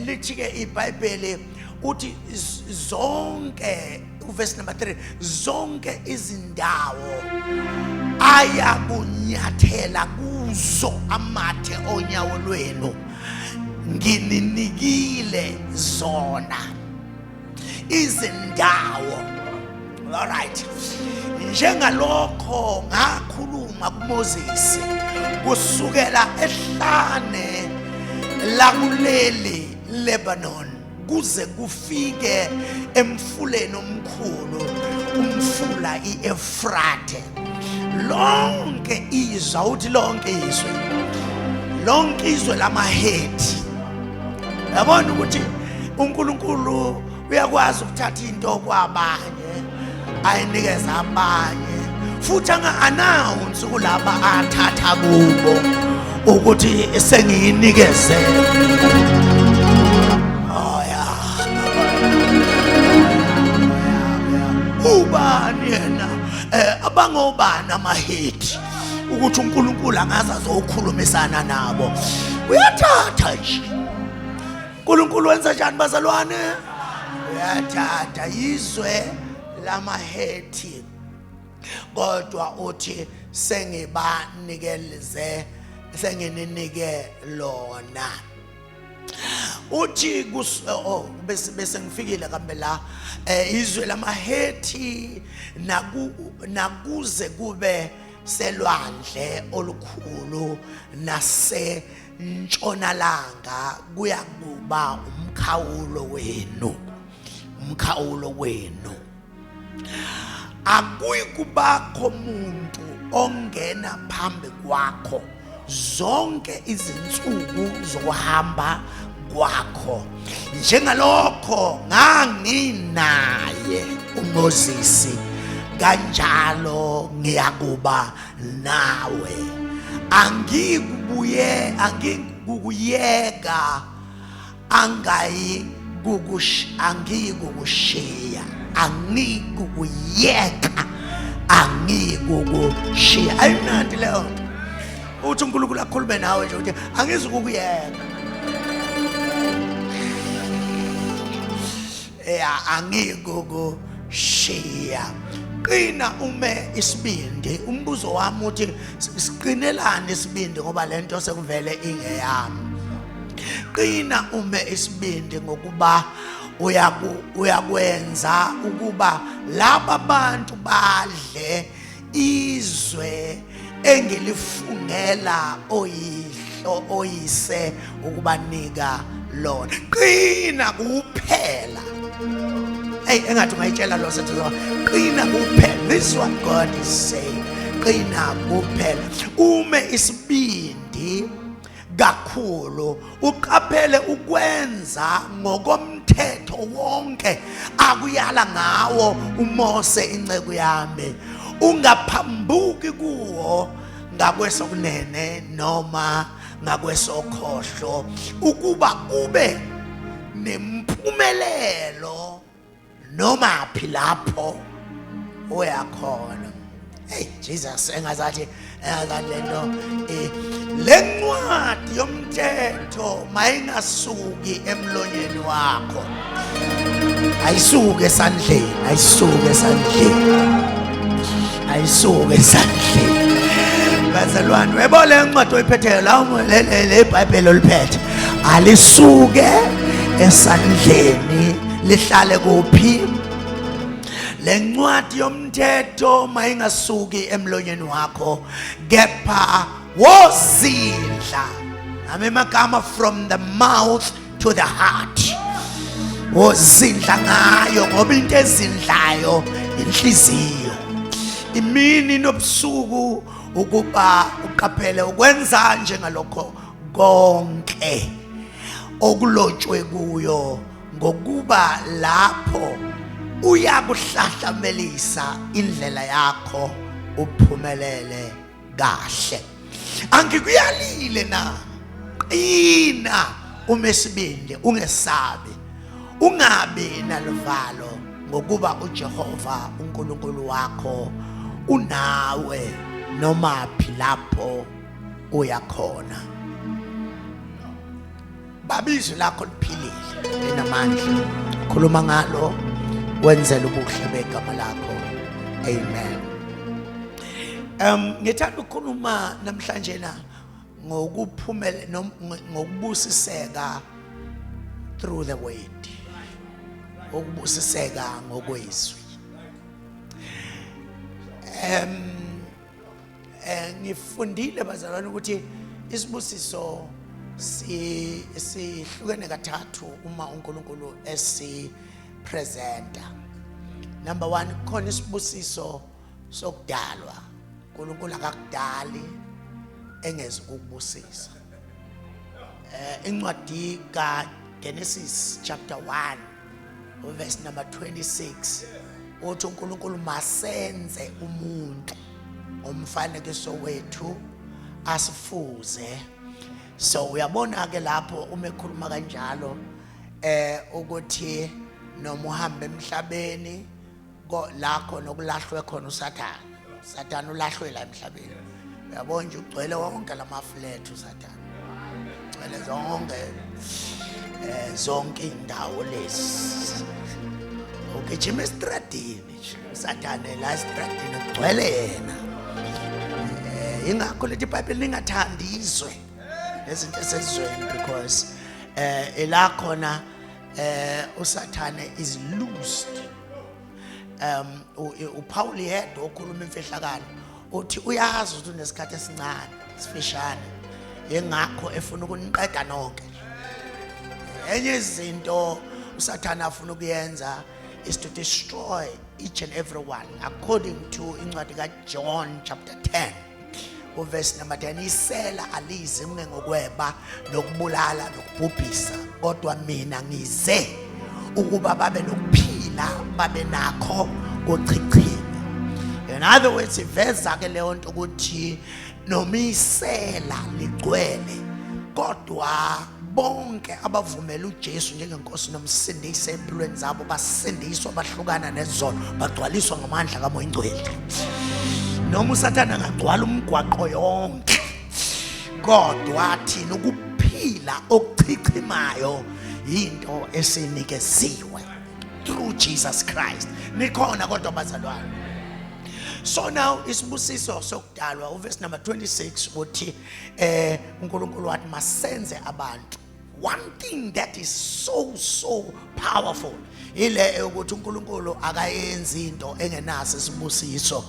Lithi ke iBhayibheli, uthi zonke, uverse number 3, zonke izindawo ayakunyathela kuzo amathe onyawo lwenu ngininikile zona izindawo. Alright, njengalokho ngakhuluma kuMoses kusukela ehlane lakuleli Lebanon kuze kufike emfuleni omkhulu, umfula iEfrate, lonke izwe, awuthi lonke izwe, lonke izwe lamaHethi. Yabona ukuthi uNkulunkulu uyakwazi ukuthatha into kwabanye ayinikeza abanye, futhi anga-announce kulaba athatha kubo ukuthi sengiyinikeze. Oh ya, ubani yena, abangobani amaHethi ukuthi uNkulunkulu angaze azokhulumisana nabo? Uyathatha nje uNkulunkulu. Wenza njani, bazalwane? Uyathatha izwe lamaHethi, kodwa uthi sengibanikelize, sengininike lona. Uthi oh, bese ngifikile kambe la, izwe lamaHethi naku nakuze kube selwandle olukhulu nase ntshonalanga kuyakuba umkhawulo wenu, umkhawulo wenu. Akuyi kubakho muntu ongena phambi kwakho zonke izinsuku zokuhamba kwakho. Njengalokho nganginaye uMoses, kanjalo ngiyakuba nawe. Angikubuye, angikukuyeka, angayi kukush angikukushiya, angikukuyeka, angikukushiya. Ayimnandi leyo nto, uthi uNkulunkulu akhulume nawe nje ukuthi angizukukuyeka ya, angikukushiya. Qina ume isibindi. Umbuzo wami uthi siqinelani isibindi, ngoba lento sekuvele ingeyami? Qina ume isibindi, ngokuba uyakwenza ukuba laba bantu badle izwe engilifungela oyihlo oyise ukubanika lona. Qina kuphela. Hey, engathi ungayitshela lo sethu, qina kuphela. This is what God is saying: qina kuphela, ume isibindi kakhulu, uqaphele ukwenza ngokomthetho wonke akuyala ngawo uMose inceku yami, ungaphambuki kuwo ngakwesokunene noma ngakwesokhohlo, ukuba ube nempumelelo noma phi lapho uyakhona. Hey Jesus, engazathi lento, lencwadi yomthetho mayingasuki emlonyeni wakho. Ayisuke esandleni, ayisuke esandleni, ayisuke esandleni, bazalwane. Uyabo le ncwadi oyiphetheyo la, le Bhayibheli oliphethe, alisuke esandleni, lihlale kuphi? Le ncwadi yomthetho mayingasuki emlonyeni wakho, kepha wozindla nami magama, from the mouth to the heart, wozindla ngayo, ngoba into ezindlayo inhliziyo, imini nobusuku, ukuba uqaphele ukwenza njengalokho konke okulotshwe kuyo, ngokuba lapho uyakuhlahlamelisa indlela yakho, uphumelele kahle. Angikuyalile na? Qina umesibindi, ungesabi, ungabi naluvalo, ngokuba uJehova uNkulunkulu wakho unawe noma phi lapho uyakhona. Baba, izwi lakho liphilile, linamandla. Khuluma ngalo, wenzele ubuhle begama lakho. Amen. Ngithanda ukukhuluma namhlanje na ngokuphumela ngokubusiseka through the word. Ukubusiseka ngokwezwi. Ngifundile bazalwane ukuthi isibusiso si sihlukene kathathu uma uNkulunkulu esi presenta. Number 1, khona isibusiso sokudalwa. uNkulunkulu akakudali engeze ukubusisa. Incwadi kaGenesis chapter 1 verse number 26 uthi uNkulunkulu, masenze umuntu ngomfanekiso wethu, asifuze. So uyabona ke lapho uma ekhuluma kanjalo ukuthi noma uhamba emhlabeni la khona okulahlwe khona uSathane, uSathane ulahlwe la emhlabeni. Uyabona nje ugcwele wonke lama flat, uSathane ugcwele zonke indawo lezi. Ugijima estradini nje uSathane, la estradini kugcwele yena. Ingakho lethi iBhayibheli, ningathandi izwe nezinto esezweni, because ela khona uSathane is loosed. uPaul yedwa okhuluma imfihlakalo, uthi uyazi ukuthi unesikhathi esincane sifishane, ingakho efuna ukuniqeda nonke. Enye izinto uSathane afuna ukuyenza is to destroy each and every one, according to incwadi kaJohn chapter 10 uverse number 10: "Isela alizi ngokweba nokubulala nokubhubhisa, kodwa mina ngize ukuba babe nokuphila, babe nakho kuchichime." In other words, iveza ke leyo nto ukuthi noma isela ligcwele, kodwa bonke abavumela uJesu njengenkosi nomsindisi empilweni zabo basindiswa, bahlukana nezono, bagcwaliswa ngamandla kaMoya Ingcwele. Noma uSathane angagcwala umgwaqo yonke, kodwa thina ukuphila okuchichimayo into esinikeziwe through Jesus Christ. Nikhona kodwa bazalwane? So now isibusiso sokudalwa, uverse number 26 uthi uNkulunkulu wathi, masenze abantu. One thing that is so so powerful ile ukuthi uNkulunkulu akayenzi into engenaso isibusiso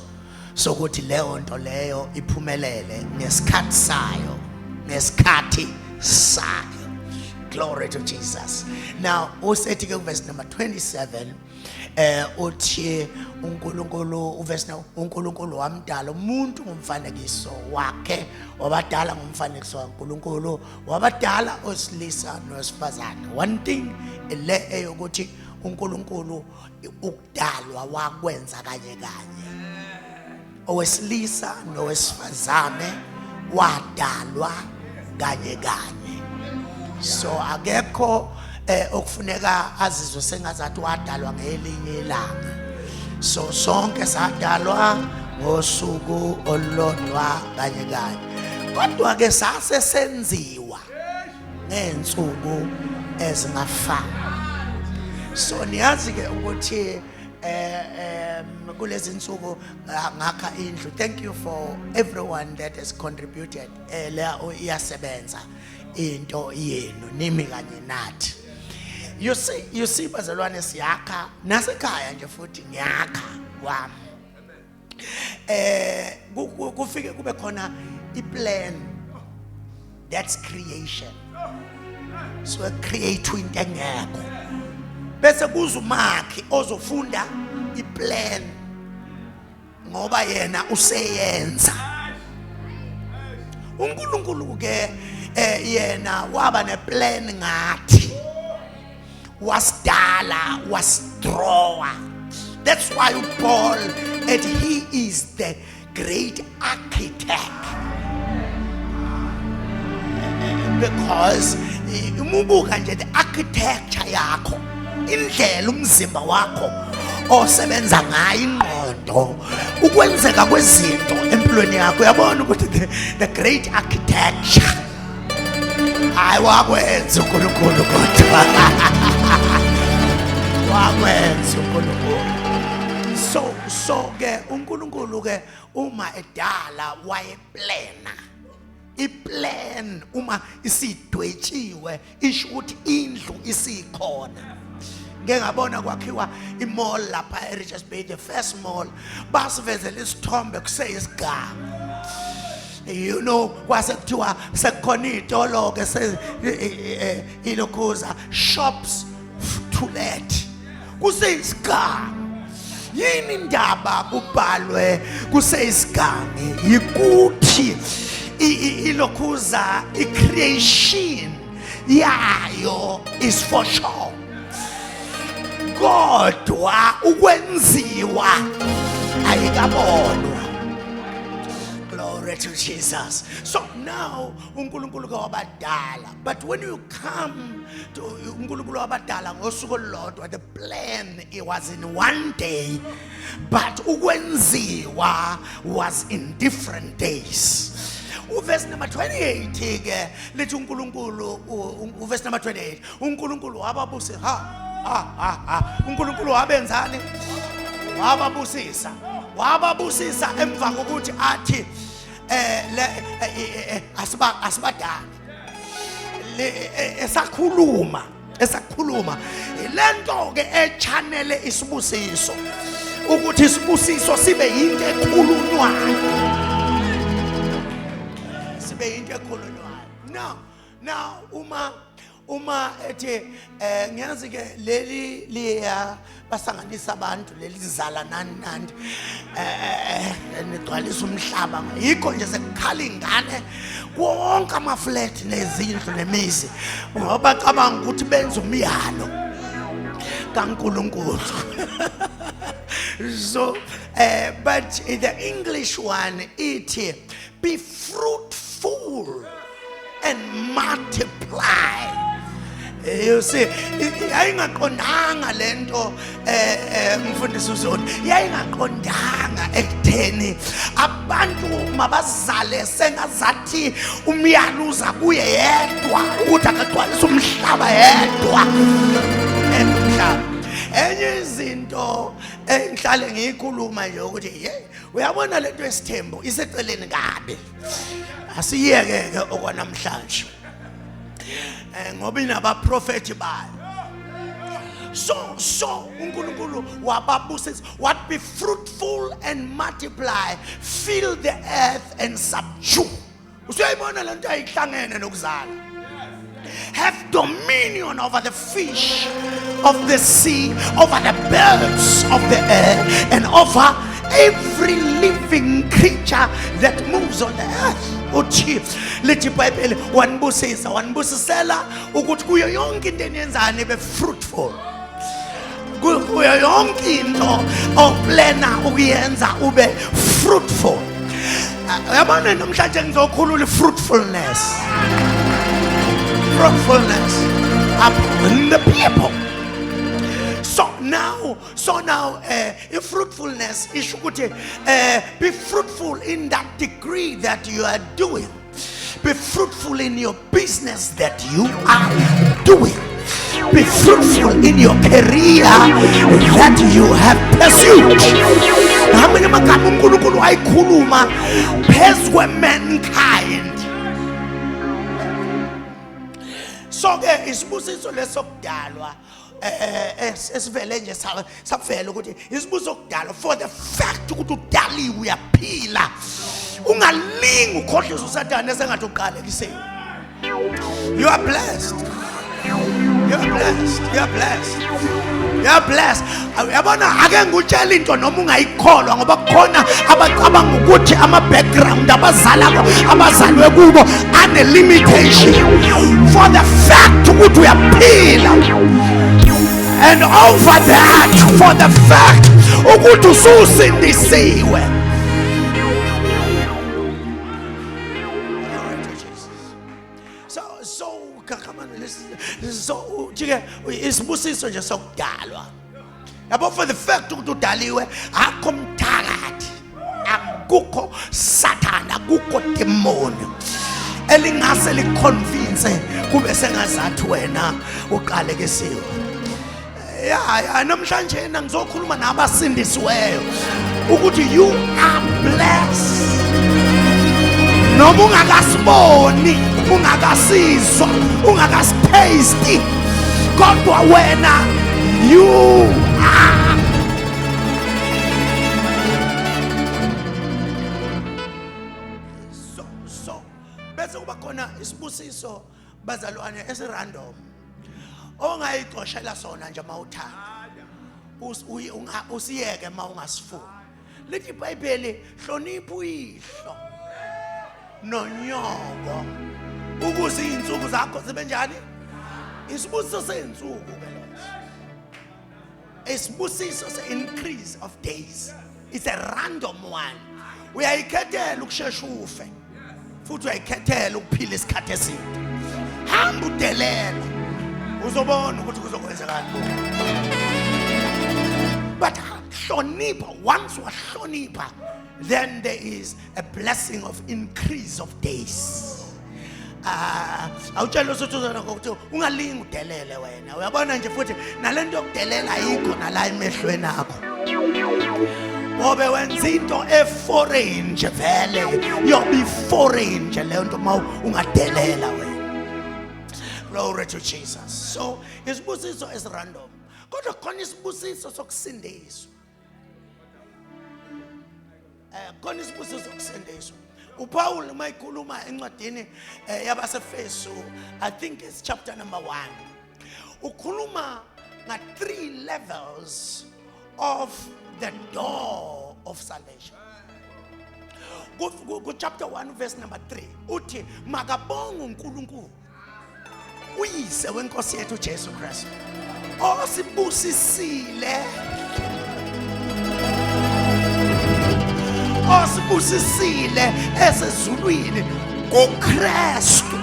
sokuthi leyo nto leyo iphumelele ngesikhathi sayo, ngesikhathi sayo. Glory to Jesus. Now usethi ke verse number 27 uthi uNkulunkulu, uverse now, uNkulunkulu wamdala umuntu ngomfanekiso wakhe, wabadala ngomfanekiso kaNkulunkulu, wabadala osilisa nowesifazane. One thing le eyokuthi uNkulunkulu ukudalwa wakwenza kanye kanye, owesilisa nowesifazane wadalwa kanye kanye. So akekho okufuneka azizwe sengazathi wadalwa ngelinye ilanga. So sonke sadalwa ngosuku olulodwa kanye kanye, kodwa ke sase senziwa ngeensuku ezingafani. So niyazi ke ukuthi kulezi insuku ngakha indlu. Thank you for everyone that has contributed. Le iyasebenza into yenu, nimi kanye nathi. You see bazalwane, siyakha nasekhaya nje, futhi ngiyakha kwami. Kufike kube khona iplan, that's creation. So create into engekho, bese kuza umakhi ozofunda iplan ngoba yena useyenza. uNkulunkulu ke yena waba neplan ngathi, wasidala, wasidrawa. That's why uPaul and he is the great architect, because umubuka nje the architecture yakho, indlela umzimba wakho osebenza ngayo, ingqondo, ukwenzeka kwezinto empilweni yakho, uyabona ukuthi the great architecture. Hayi, wakwenza uNkulunkulu, kodwa wakwenza uNkulunkulu. So ke uNkulunkulu ke uma edala wayeplana iplan. Uma isidwetshiwe isho ukuthi indlu isikhona. Ngeke ngabona kwakhiwa imall lapha eRichards Bay, the first mall. Basivezela isithombe kuseyisiganga, kwase kuthiwa sekukhona iy'tolo ke, ilokhuza shops to let, kuseyisiganga. Yini indaba kubhalwe kuseyisigangi? Yikuthi ilokhuza i-creation yayo is for sure, kodwa ukwenziwa ayikabonwa. Glory to Jesus. So now uNkulunkulu ke wabadala, but when you come to uNkulunkulu wabadala ngosuku olulodwa, the plan, it was in one day, but ukwenziwa was in different days. Uverse number 28 ke lithi uNkulunkulu, uverse number 28, uNkulunkulu wababusisa. Ha ha ha ha, uNkulunkulu wabenzani? Wababusisa. Wababusisa emva kokuthi athi le asiba asibadala le esakhuluma lento ke echanele isibusiso, ukuthi isibusiso sibe yinto ekhulunywayo, sibe yinto ekhulunywayo. Now uma ethi ngiyazi ke leli liya basanganisa abantu, leli zala nani nani, nigcwalisa umhlaba. Yikho nje sekukhala ingane wonke ama flat nezindlu nemizi, ngoba bacabanga ukuthi benza umyalo kaNkulunkulu. So but the English one ithi, "Be fruitful and multiply." You see, yayingaqondanga lento, mfundisi uZondi, yayingaqondanga ekutheni abantu mabazale sengazathi umyalo uza kuye yedwa ukuthi akagcwalise umhlaba yedwa. Umhlaba enye izinto engihlale ngiyikhuluma nje ukuthi ye uyabona lento esithembu iseceleni kabi, asiyeke ke okwanamhlanje, ngoba inabaprofeti bayo. So uNkulunkulu wababusisa, what? "Be fruitful and multiply, fill the earth and subdue." Usuyayibona lento ayihlangene nokuzala. "Have dominion over the fish of the sea, over the birds of the air, and over every living creature that moves on the earth." Uthi lithi iBhayibheli wanibusisa, wanibusisela ukuthi kuyo yonke into eniyenzayo nibe fruitful, kuyo yonke into oplana ukuyenza ube fruitful. Uyabona, namhlanje ngizokhulula fruitfulness, fruitfulness upon the people. So now i-fruitfulness isho ukuthi be fruitful in that degree that you are doing, be fruitful in your business that you are doing, be fruitful in your career that you have pursued. Ngamanye amagama, uNkulunkulu wayikhuluma phezu kwe-mankind. So ke isibusiso lesokudalwa esivele nje savela ukuthi isibusiso sokudalwa, for the fact ukuthi udaliwe, uyaphila, ungalingi ukhohlisa uSathane esengathi uqalekisiwe. You are blessed, you are blessed, you are blessed, you are blessed. Uyabona, ake ngikutshela into noma ungayikholwa, ngoba kukhona abacabanga ukuthi ama background abazala abazalwe kubo ane limitation. For the fact ukuthi uyaphila, and over that, for the fact ukuthi ususindisiwe. Glory to Jesus. So come on, listen. So jike isibusiso nje sokudalwa, yabo, for the fact ukuthi udaliwe, akho mthakathi, akukho Sathana, akukho demon elingase liconvince. uyenze kube sengazathi wena uqalekisiwe. Ya ya, namhlanje ngizokhuluma nabasindisiweyo ukuthi you are blessed. Noma ungakasiboni, ungakasizwa, ungakasitaste, kodwa wena you are. So bese kuba khona isibusiso bazalwane esirandom ongayixoshela sona nje mawuthanda, usiyeke mawungasifuni. Lithi iBhayibheli, hlonipha uyihlo nonyoko ukuze izinsuku zakho zibe njani. Isibusiso seyinsuku ke leso, isibusiso se-increase of days. It's a random one. Uyayikhethela ukushesha ufe, futhi uyayikhethela ukuphila isikhathi eside. Hamba udelela, uzobona ukuthi kuzokwenzekani. But hlonipha, once wahlonipha, then there is a blessing of increase of days. Ah, awutshela usuthu ngokuthi ungalingi udelele wena. Uyabona nje, futhi nalento yokudelela ayikho nala emehlweni akho. Ngobe wenza into eforeign nje, vele yobe iforeign nje leyo nto uma ungadelela wena. Glory to Jesus. So isibusiso esirandom, kodwa khona isibusiso sokusindiswa. Khona isibusiso sokusindiswa. uPaul uma ekhuluma encwadini yabaseFesu, I think it's chapter number 1, ukhuluma nga three levels of the door of salvation. Ku chapter 1 verse number 3 uthi, makabonge uNkulunkulu uyise wenkosi yethu Jesu Kristu, osibusisile esezulwini kuKristu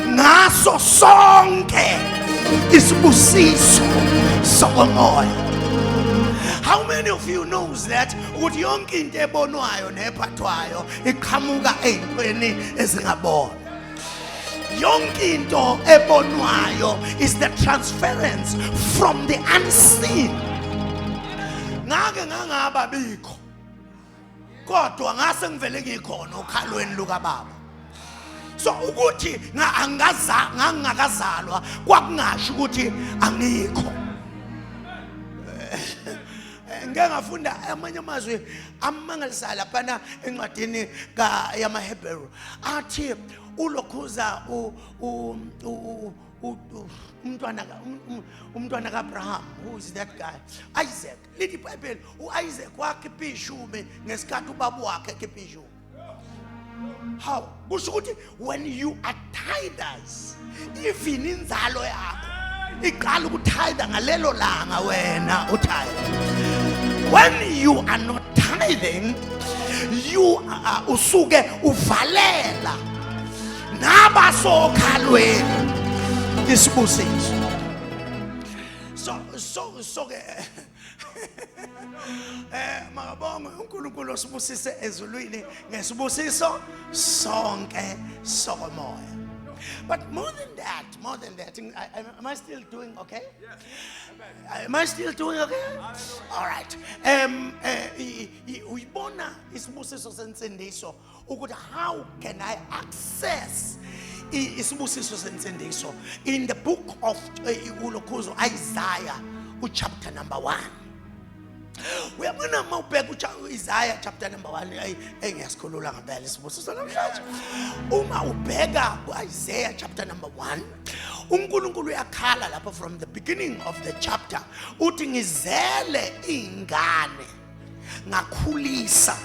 ngaso sonke isibusiso sokomoya. How many of you knows that ukuthi yonke into ebonwayo nephathwayo iqhamuka ey'ntweni ezingabonwa? Yonke into ebonwayo is the transference from the unseen. Ngake ngangaba bikho, kodwa ngase ngivele ngikhona okhalweni lukababa. So ukuthi angaza ngangakazalwa kwakungasho ukuthi angikho. Ngeke ngafunda amanye amazwi amangalisayo laphana encwadini ka yamaHebheru, athi ulokhuza umntwana kaAbraham. Who is that guy? Isaac. Lithi iBhayibheli uIsaac wakhipha ishumi ngesikhathi ubaba wakhe ekhipha ishumi. How kusho ukuthi when you are tithers, even inzalo yakho iqala ukutithe ngalelo langa wena utithe. When you are not tithing, you are, usuke uvalela nabasokhalweni isibusiso. So ke makabongwe uNkulunkulu osibusise ezulwini ngesibusiso sonke sokomoya. But more than that, more than that, am I still doing okay? Am I still doing okay? All right. Uyibona isibusiso sensindiso ukuthi how can I access isibusiso sensindiso in the book of ulokhuzo Isaiah, uchapter number 1. Uyabona uma ubheka uIsaiah chapter number 1, ayi, engiyasikhulula ngempela isibusiso namhlanje. Uma ubheka uIsaiah chapter number 1, uNkulunkulu uyakhala lapho from the beginning of the chapter, uthi, ngizele ingane, ngakhulisa,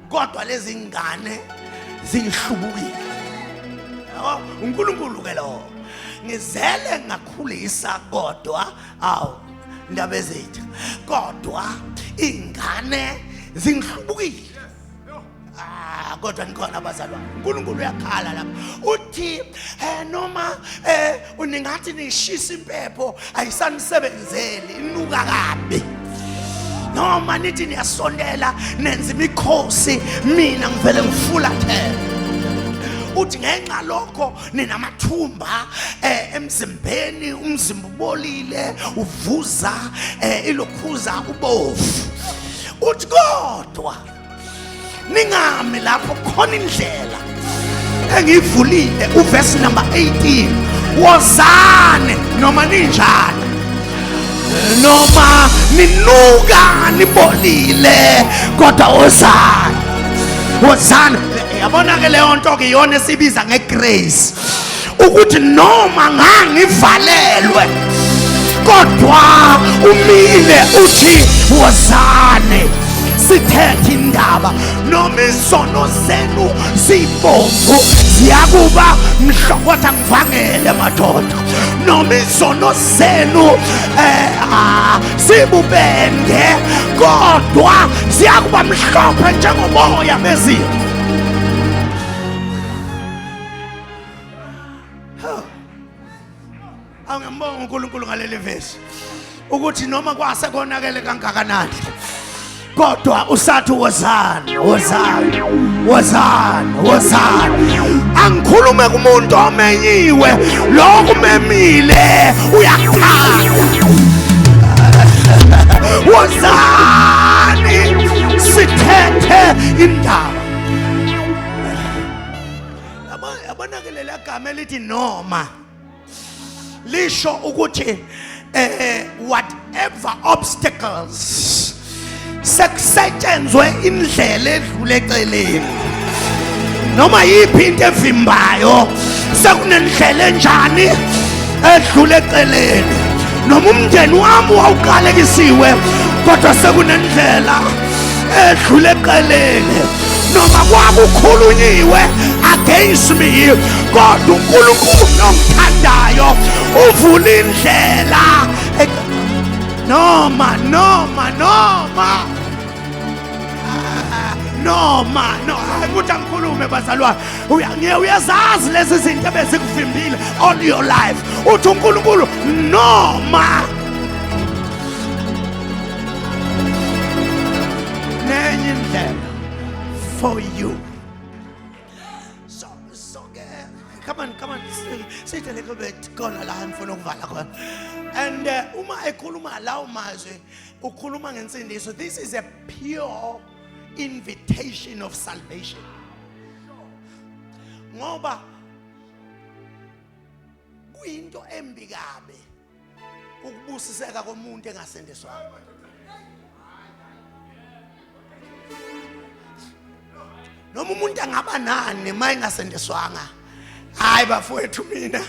kodwa lezi ngane zingihlubukile. Yabo, uNkulunkulu ke lo, ngizele, ngakhulisa, kodwa awu, ndaba ezethu, kodwa ingane zingihlubukile. Ah, kodwa nikhona abazalwane? uNkulunkulu uyakhala lapha, uthi noma uningathi nishisa impepho, ayisanisebenzeli, inuka kabi. Noma nithi niyasondela, nenza imikhosi, mina ngivele ngifulathele. Uthi ngenxa lokho ninamathumba emzimbeni, umzimba ubolile, uvuza ilokhuza ubovu. Uthi kodwa ningami lapho, khona indlela engiyivulile. Uverse number 18, wozani noma ninjani, noma ninuka nibolile, kodwa wozani, wozani. Yabona ke leyo nto ke iyona esibiza ngegrace, ukuthi noma ngangivalelwe kodwa umile uthi wozani sithethe indaba. Noma izono zenu zibomvu ziyakuba mhlokotha, ngivangele madoda, noma izono zenu zibubende kodwa ziyakuba mhlophe njengomoya bezimvu. Angiyambonga uNkulunkulu ngaleli vesi, ukuthi noma kwase konakele kangakanani kodwa usathi wozani, wozani, wozani, wozani. Angikhulume kumuntu omenyiwe, lokhu memile uyakuthanda. Wozani sithethe indaba. Yabona ke lela gama elithi noma lisho ukuthi whatever obstacles, sekusetshenzwe indlela edlule eceleni, noma yiphi into evimbayo, sekunendlela enjani edlule eceleni. Noma umndeni wami wawuqalekisiwe, kodwa sekunendlela edlule eceleni. Noma kwakukhulunyiwe against me, kodwa uNkulunkulu ongithandayo uvula indlela. Noma, noma, noma, noma, no, hayi ukuthi angikhulume bazalwane. Uyazazi lezi zinto ebezikuvimbile all your life. Uthi uNkulunkulu noma nenye indlela for you. So, so ke come on, come on, sit a little bit khona la ngifuna ukuvala khona. And uma ekhuluma lawo mazwi, ukhuluma ngensindiso. This is a pure invitation of salvation, ngoba kuyinto embi kabi ukubusiseka komuntu engasindiswanga. Noma umuntu angaba nani uma engasindiswanga, hayi bafowethu, mina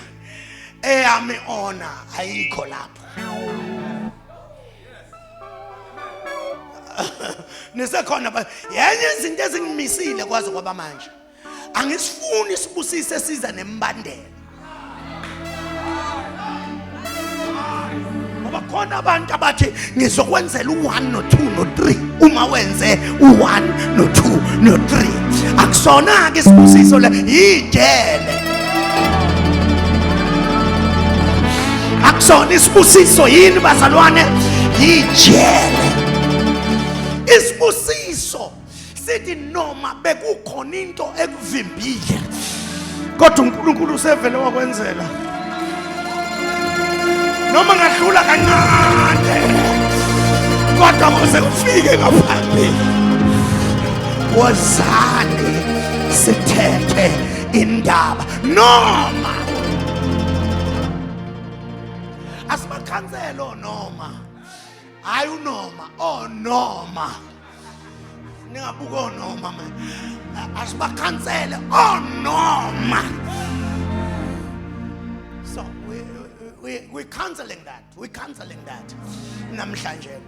eyami ona ayikho lapho. Nisekhona yenye izinto ezingimisile kwaze kwaba manje, angisifuni isibusise siza nembandela, ngoba khona abantu abathi ngizokwenzela u1 no2 no3 uma wenze u1 no2 no3. Akusona ke isibusiso le, yijele. Akusona isibusiso yini bazalwane, yijele. Isibusiso sithi noma bekukhona into ekuvimbile, kodwa uNkulunkulu usevele wakwenzela. Noma ngadlula kancane, kodwa kuze kufike ngaphambili, wozani sithethe indaba. Noma asibakhanselo, noma hayi unoma, oh noma ningabuka onoma man, asibakhansele onoma. So we canceling that, we canceling that namhlanje.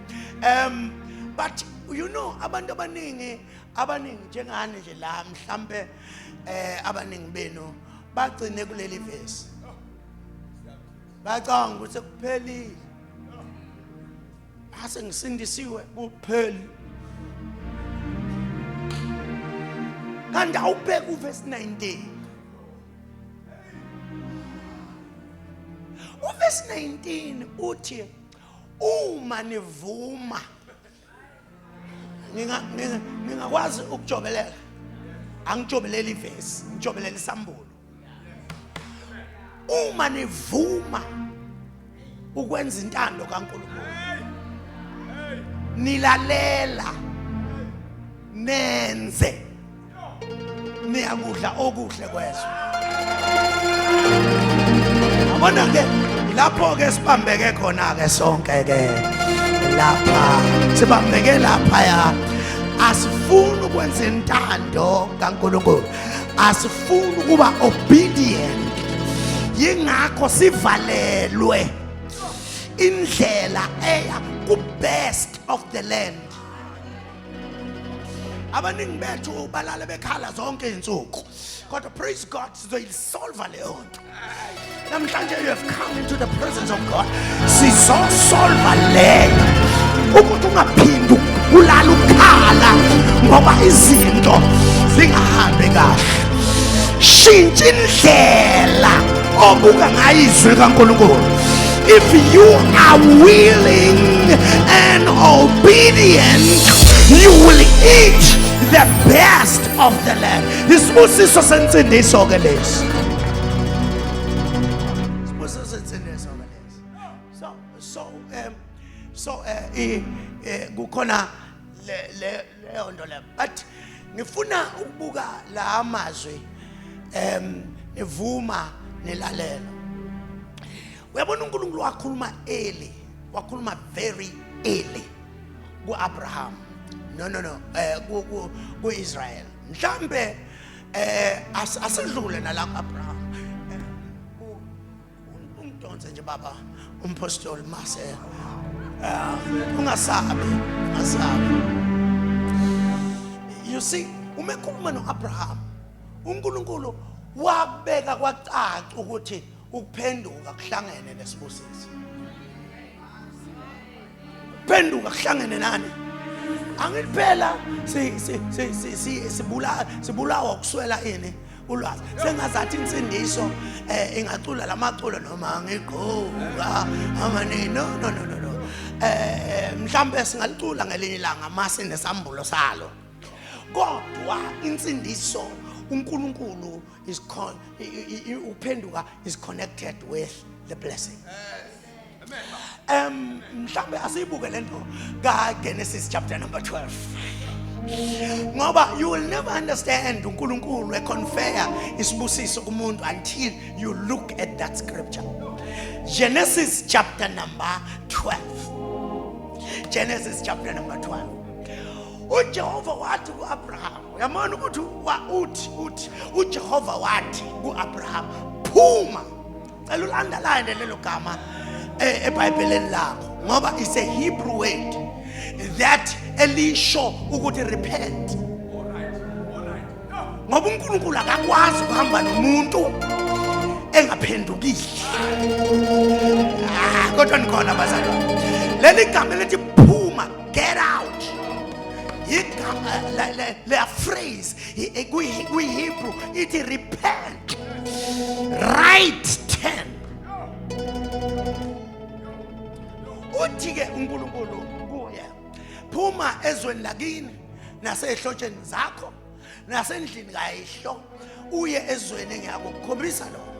But you know, abantu abaningi, abaningi njengani nje la, mhlambe abaningi benu bagcine kuleli verse, bacabanga ukuthi sekuphelile, ase ngisindisiwe, kupheli. Kanti awubheke uverse 19. Uverse 19 uthi uma nivuma, ngingakwazi ukujobelela. Angijobeleli ivesi, ngijobelela isambulo. Uma nivuma ukwenza intando kaNkulunkulu, nilalela, nenze, niyakudla okuhle kwezwe. Yabona ke lapho ke sibambeke khona ke sonke ke lapha, sibambeke lapha ya. Asifuni ukwenza intando kaNkulunkulu, asifuni ukuba obedient, yingakho sivalelwe indlela eya ku best of the land. Abaningi bethu balala bekhala zonke izinsuku, kodwa praise God, sizoyisolva leyo nto namhlanje. You have come into the presence of God, sizosolva leyo ukuthi ungaphindi ulala ukhala ngoba izinto zingahambi kahle. Shintsha indlela obuka ngayo izwi likaNkulunkulu. If you are willing and obedient, you will eat the best of the land. Isibusiso sensindiso ke lesi, isibusiso sensindiso ke lesi. So kukhona le le leyo nto le, but ngifuna ukubuka la amazwi nivuma nilalela. Uyabona, uNkulunkulu wakhuluma early, wakhuluma very early kuAbraham, no no no ku Israel. Mhlambe asidlule nala kuAbraham. Ungidonse nje baba umpostoli mase ungasabi, ungasabi. You see, uma ekhuluma noAbraham, uNkulunkulu wabeka kwacaca ukuthi ukuphenduka kuhlangene nesibusiso. Phenduka kuhlangene nani? Angithi phela si si si si si sibula sibulawa ukuswela ini? Ulwazi. Sengazathi insindiso ingacula lamaculo noma ngigqoka amani. No no no no no, mhlambe singalicula ngelinye ilanga mase nesambulo salo, kodwa insindiso uNkulunkulu is con uphenduka is connected with the blessing. Mhlambe asiyibuke lento ka Genesis chapter number 12, ngoba you will never understand uNkulunkulu econfer isibusiso kumuntu until you look at that scripture. Genesis chapter number 12, Genesis chapter number 12. uJehova wathi kuAbraham, uyamona ukuthi uthi uJehova wathi kuAbraham, phuma. Cela ulandelane lelo gama eBhayibhelini lakho, ngoba it's a Hebrew word that elisho ukuthi repent, ngoba uNkulunkulu akakwazi ukuhamba nomuntu engaphendukile. Ah, kodwa nikhona bazalwane? Leli gama elithi phuma, get out, igama le phrase kwi-Hebrew ithi repent, right turn. Uthi ke uNkulunkulu kuye, phuma ezweni lakini nasehlotsheni zakho nasendlini kayihlo, uye ezweni engiyakukhombisa lona.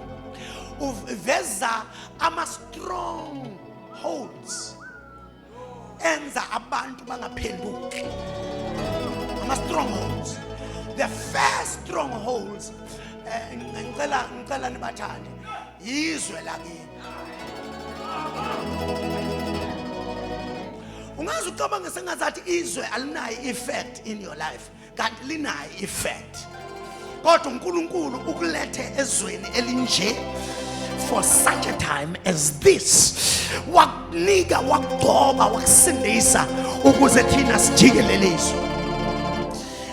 Uveza ama strong holds enza abantu bangaphenduki, ama strongholds. The first strongholds, ngicela nibathande, izwe lakini. Ungaze ucabange sengazathi izwe alinayo effect in your life, kanti linayo effect, kodwa uNkulunkulu ukulethe ezweni elinje for such a time as this. Wakunika, wakugcoba, wakusindisa ukuze thina sijike lelizwe.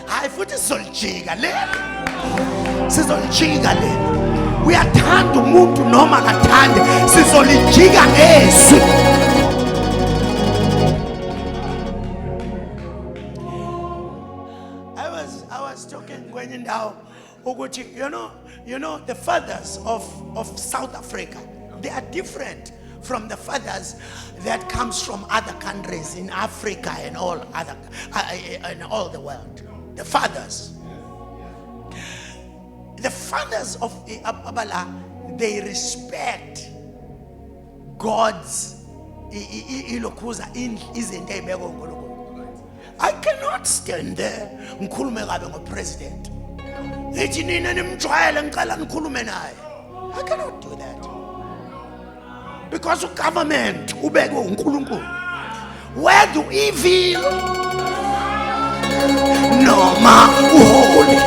Hayi, futhi sizolijika leli, sizolijika leli. Uyathanda umuntu noma akathande, sizolijika ngezwi. I was talking kwenye indawo ukuthi you know the fathers of South Africa, they are different from the fathers that comes from other countries in Africa and all other in all the world. The fathers. fathers of abala they respect God's ilokhuza izinto ezibekwe uNkulunkulu. I cannot stand there ngikhulume kabe ngopresident. Ngithi nina nimjwayele ngicela nikhulume naye. I cannot do that. Because ugovernment ubekwe uNkulunkulu. Whether evil noma uholy.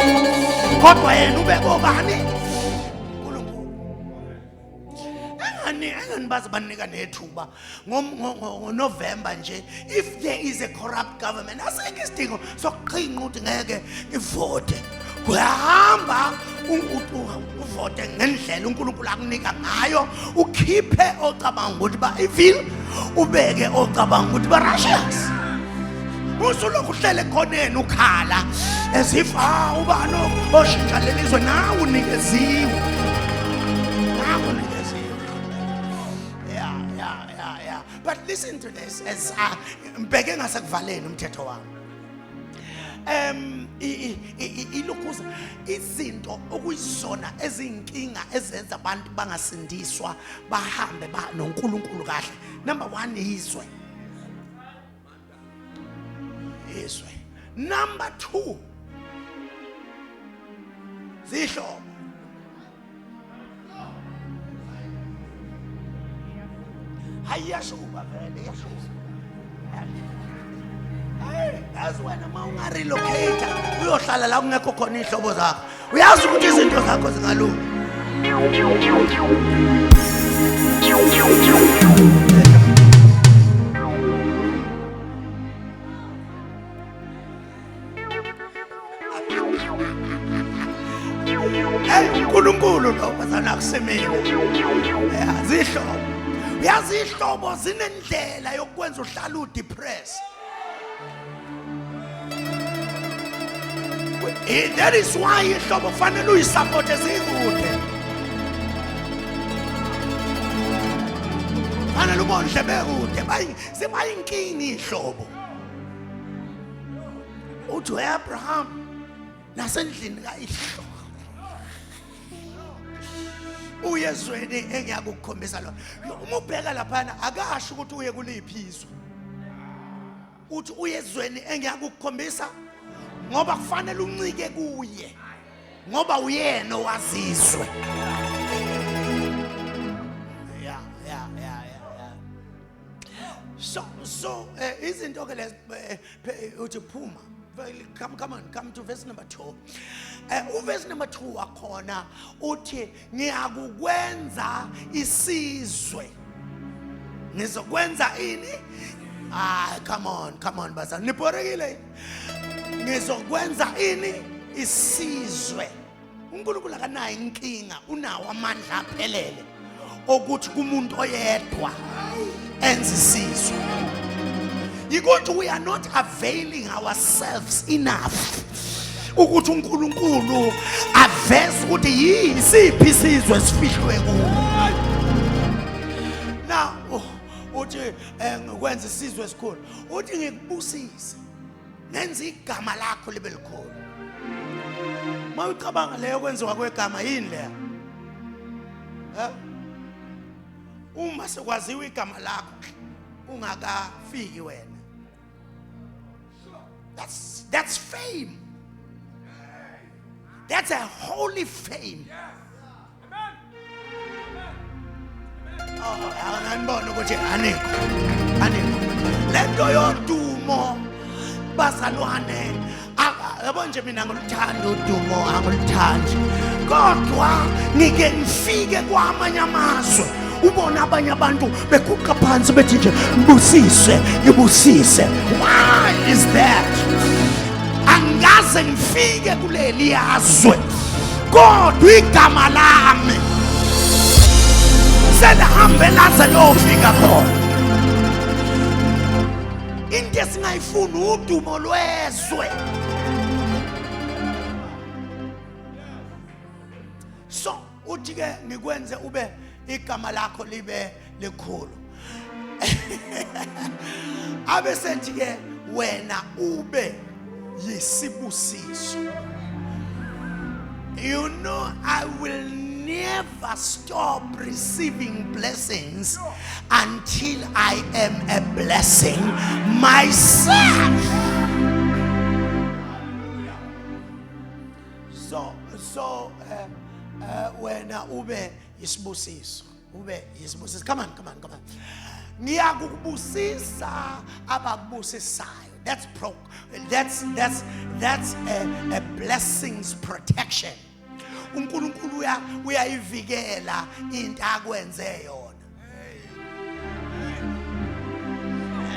Kodwa yena ubekwe ubani? uNkulunkulu. Engani engani baze banika nethuba ngoNovember nje if there is a corrupt government asikho isidingo sokuqhinqa ukuthi ngeke ngivote. Uyahamba uvote ngendlela uNkulunkulu akunika ngayo ukhiphe ocabanga ukuthi ba evil ubeke ocabanga ukuthi ba righteous. Usulokhu uhlele ekhoneni ukhala as if ah ubani oshintsha lelizwe nawe unikeziwe. Nawe unikeziwe. Yeah, yeah, yeah, yeah. But listen to this as ngibheke ngasekuvaleni umthetho wami. Ilokhuza izinto okuyizona ezinkinga ezenza abantu bangasindiswa bahambe ba noNkulunkulu kahle. Number 1 izwe. Izwe. Number 2 zihlobo. Hayi iyashuba vele iyashuba. Hey, yazi wena uma ungarelocate uyohlala la kungekho khona iy'hlobo zakho. Uyazi ukuthi izinto zakho zingalunga. Hey uNkulunkulu lo bazana kusemile. Zihlobo. Uyazi ihlobo zinendlela yokwenza uhlale udepressed. That is why ihlobo fanele uyisupport ezikude. Fanele ubondle bekude bayi zibayinkinga ihlobo. Uthi uAbraham nasendlini kayihlo uye ezweni engiyakukukhombisa lona. Uma ubheka laphana akasho ukuthi uye kuliphi izwe. Uthi uye ezweni engiyakukukhombisa ngoba kufanele uncike kuye ngoba uyena owazizwe. Yeah, yeah, yeah, yeah. So izinto ke lezi uthi phuma. Come, come on, come to verse number 2. Verse number 2 wakhona uthi ngiyakukwenza isizwe. Ngizokwenza ini? Ah, come on, come on bazalwane. Nibhorekile? Ngizokwenza ini? Isizwe. uNkulunkulu akanayo inkinga, unawo amandla aphelele okuthi kumuntu oyedwa enze isizwe. Yikuthi we are not availing ourselves enough ukuthi uNkulunkulu aveze ukuthi yisiphi isizwe esifihlwe kuwo. Now uthi ngikwenza isizwe esikhulu, uthi ngikubusise ngenza igama lakho libe likhulu. Uma ucabanga leyo kwenziwa kwegama yini leyo? Uma sekwaziwa igama lakho ungakafiki wena. That's fame. That's a holy fame. Oh, anganibona ukuthi anikho. Anikho. Lento yodumo bazalwane yabo nje mina ngoluthanda udumo angoluthandi. Kodwa ngike ngifike kwamanye amazwe ubona abanye abantu beguqa phansi bethi nje ngibusise ngibusise. Why is that? Angikaze ngifike kuleli yazwe kodwa igama lami selihambe laze liyofika khona. Into esingayifuni udumo lwezwe. So uthi ke ngikwenze ube igama lakho libe likhulu. Abe sethi ke wena ube yisibusiso. You know, I will never stop receiving blessings until I am a blessing myself. So wena ube isibusiso, ube isibusiso. Come on, come on, come on. Ngiyakubusisa abakubusisayo. That's pro that's that's that's a blessings protection. uNkulunkulu uyayivikela into akwenze yona.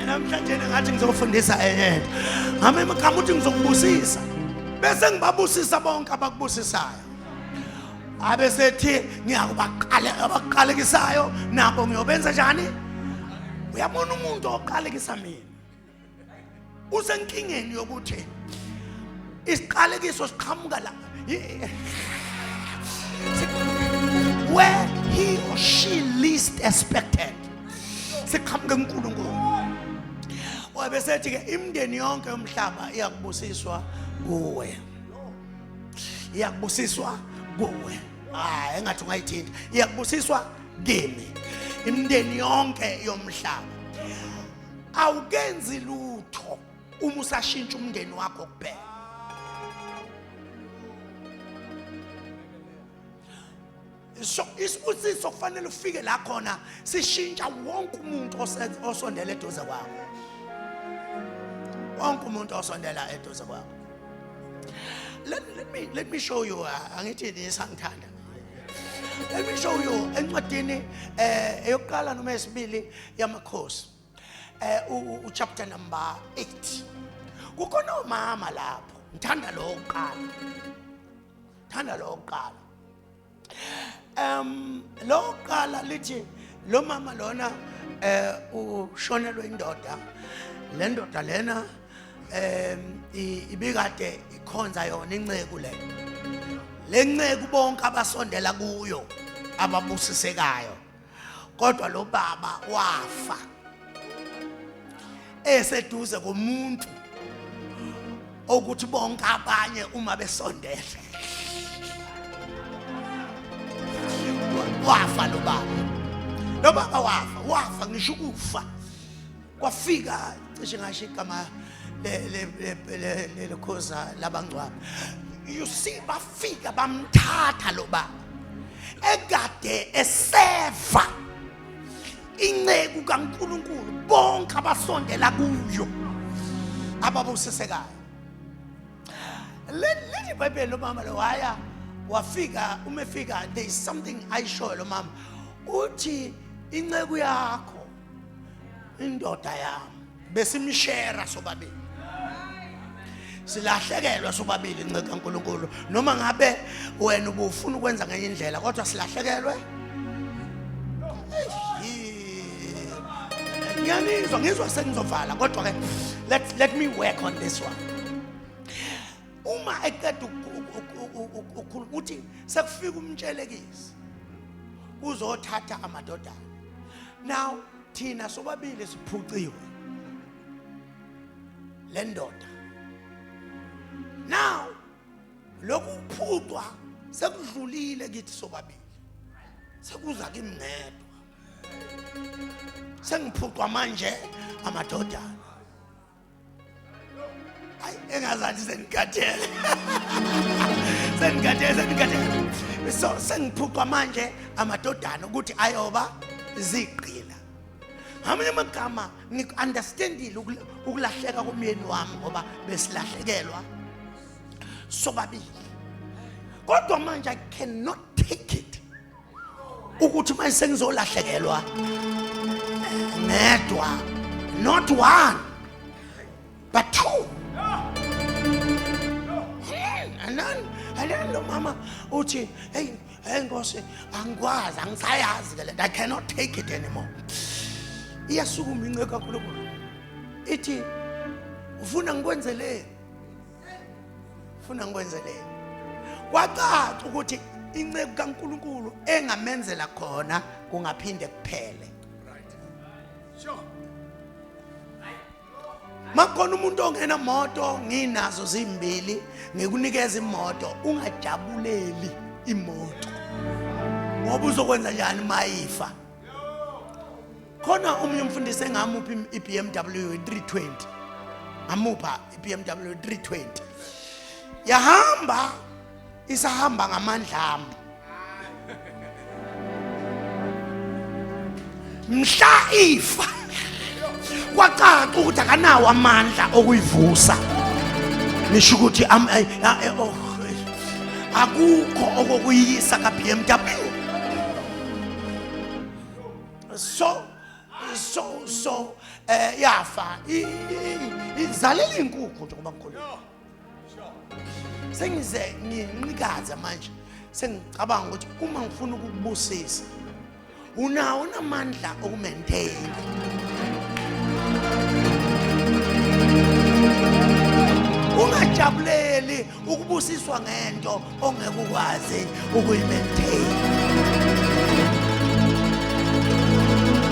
Namhlanje ngathi ngizofundisa enye into. Ngame igama uthi ngizokubusisa. Bese ngibabusisa bonke abakubusisayo. Abesethi ngiyakubaqale abaqalekisayo nabo ngiyobenza njani? Uyabona umuntu oqalekisa mina. Usenkingeni yokuthi isiqalekiso siqhamuka la where he or she least expected, siqhamuka kuNkulunkulu. Wabesethi ke imindeni yonke yomhlaba iyakubusiswa kuwe, iyakubusiswa kuwe. Ah, engathi ungayithinta. Iyakubusiswa kimi imindeni yonke yomhlaba. Awukenzi lutho uma usashintsha umndeni wakho kuphela. So isibusiso kufanele ufike la khona sishintsha wonke umuntu osondela eduze kwakho, wonke umuntu osondela eduze kwakho. Let me show you. Angithi nisangithanda. Let me show you encwadini eyokuqala noma esibili yamakhosi, u chapter number 8. Kukhona umama lapho. Ngithanda lo oqala, thanda lo oqala. Lo oqala lithi lo mama lona ushonelwe indoda. Le ndoda lena ibikade ikhonza yona inceku le. Le nceku bonke abasondela kuyo ababusisekayo, kodwa lo baba wafa eseduze komuntu okuthi bonke abanye uma besondela. Wafa lo baba, lo baba wafa, wafa ngisho ukufa kwafika cishe ngasho igama le lekhoza labangcwaba. You see, bafika bamthatha lo baba ekade eseva inceku kaNkuluNkulu, bonke abasondela kuyo ababusisekayo. Lithi iBhayibheli lo mama lo waya wafika. Uma efika, there is something ayishoyo lo mama. Uthi inceku yakho, indoda yami, besimshera sobabili, silahlekelwa sobabili, inceku kaNkuluNkulu. Noma ngabe wena ubufuna ukwenza ngenye indlela, kodwa silahlekelwe. Ngiyanizwa, ngizwa sengizovala, kodwa ke let me work on this one. Uma eqeda ukukhuluma, uthi sekufika umtshelekisi uzothatha amadodana. Now thina sobabili siphuciwe le ndoda. Now lokhu kuphucwa sekudlulile kithi sobabili, sekuza kimi ngedwa, sengiphucwa manje amadodana. Hayi, engazathi sengikhathele, sengikhathele, sengikhathele. So sengiphucwa manje amadodana ukuthi ayoba zigqila. Ngamanye amagama, ngiku-understandile ukulahleka komyeni wami ngoba besilahlekelwa sobabili, kodwa manje I cannot take it ukuthi manje sengizolahlekelwa ngedwa, not one but two. And then lo mama uthi, "Hey, hey Nkosi, angikwazi, angisayazi ke lento. I cannot take it anymore." Iyasukuma inceku kaNkulunkulu, ithi, "Ufuna ngikwenzeleni? Ufuna ngikwenzeleni?" Kwacaca ukuthi inceku kaNkulunkulu engamenzela khona kungaphinde kuphele. Right. Sure. Makhona umuntu ongena moto nginazo zimbili ngikunikeza imoto ungajabuleli imoto ngoba uzokwenza njani mayifa. Khona omunye umfundisi engamupha i-BMW 320, ngamupha i-BMW 320, yahamba isahamba ngamandla ami. Mhla ifa kwacaca ukuthi akanawo amandla okuyivusa. Nisho ukuthi oh, akukho okokuyisa ka BMW. So yafa izalela inkukhu njengoba ngikhuluma. Sengize nginqikaza manje, sengicabanga ukuthi uma ngifuna ukukubusisa unawo namandla okumaintain. Ungajabuleli ukubusiswa ngento ongeke ukwazi ukuyimaintain.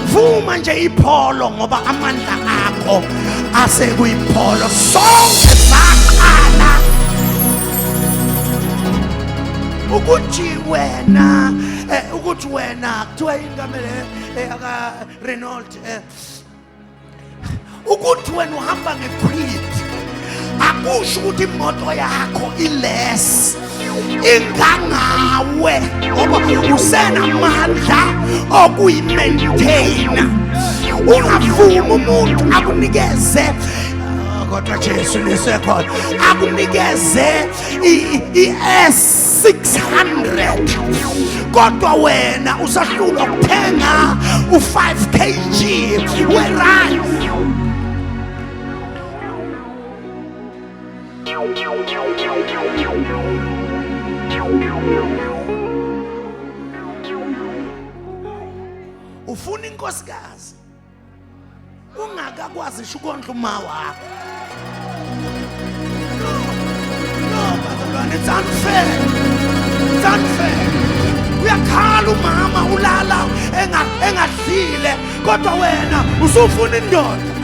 Vuma nje ipholo ngoba amandla akho asekuyipholo. Sonke saqala ukuthi wena ukuthi wena kuthiwa inkamele aka Renault ukuthi wena uhamba ngequid akusho ukuthi imoto yakho iless ingangawe ngoba usenamandla okuyimaintaina. Ungavumi umuntu akunikeze, kodwa Jesu lisekhona, akunikeze i-S600 kodwa wena usahlulwa ukuthenga u-5 kg we-rice. Ufuna inkosikazi ungakakwazi ngisho ukondla uma wakho. No, no, bazalwane, it's unfair, it's unfair. Uyakhala umama ulala engadlile kodwa wena usufuna indoda.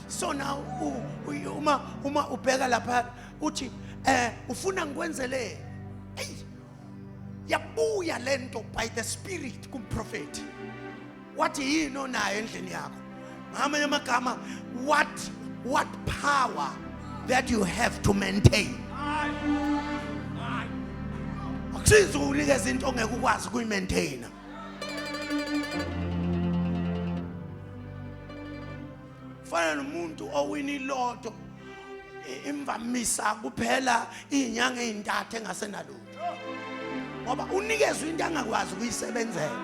So now uma ubheka lapha uthi ufuna ngikwenzele, hey, yabuya lento by the spirit kumprofeti. Wathi yini onayo endlini yakho? Ngamanye amagama, what power that you have to maintain. Akusizi ukunikeza into ongeke ukwazi ukuyimaintaina. Fana nomuntu owina ilotto, imvamisa kuphela izinyanga ezintathu engasenalutho, ngoba unikezwe into angakwazi ukuyisebenzela.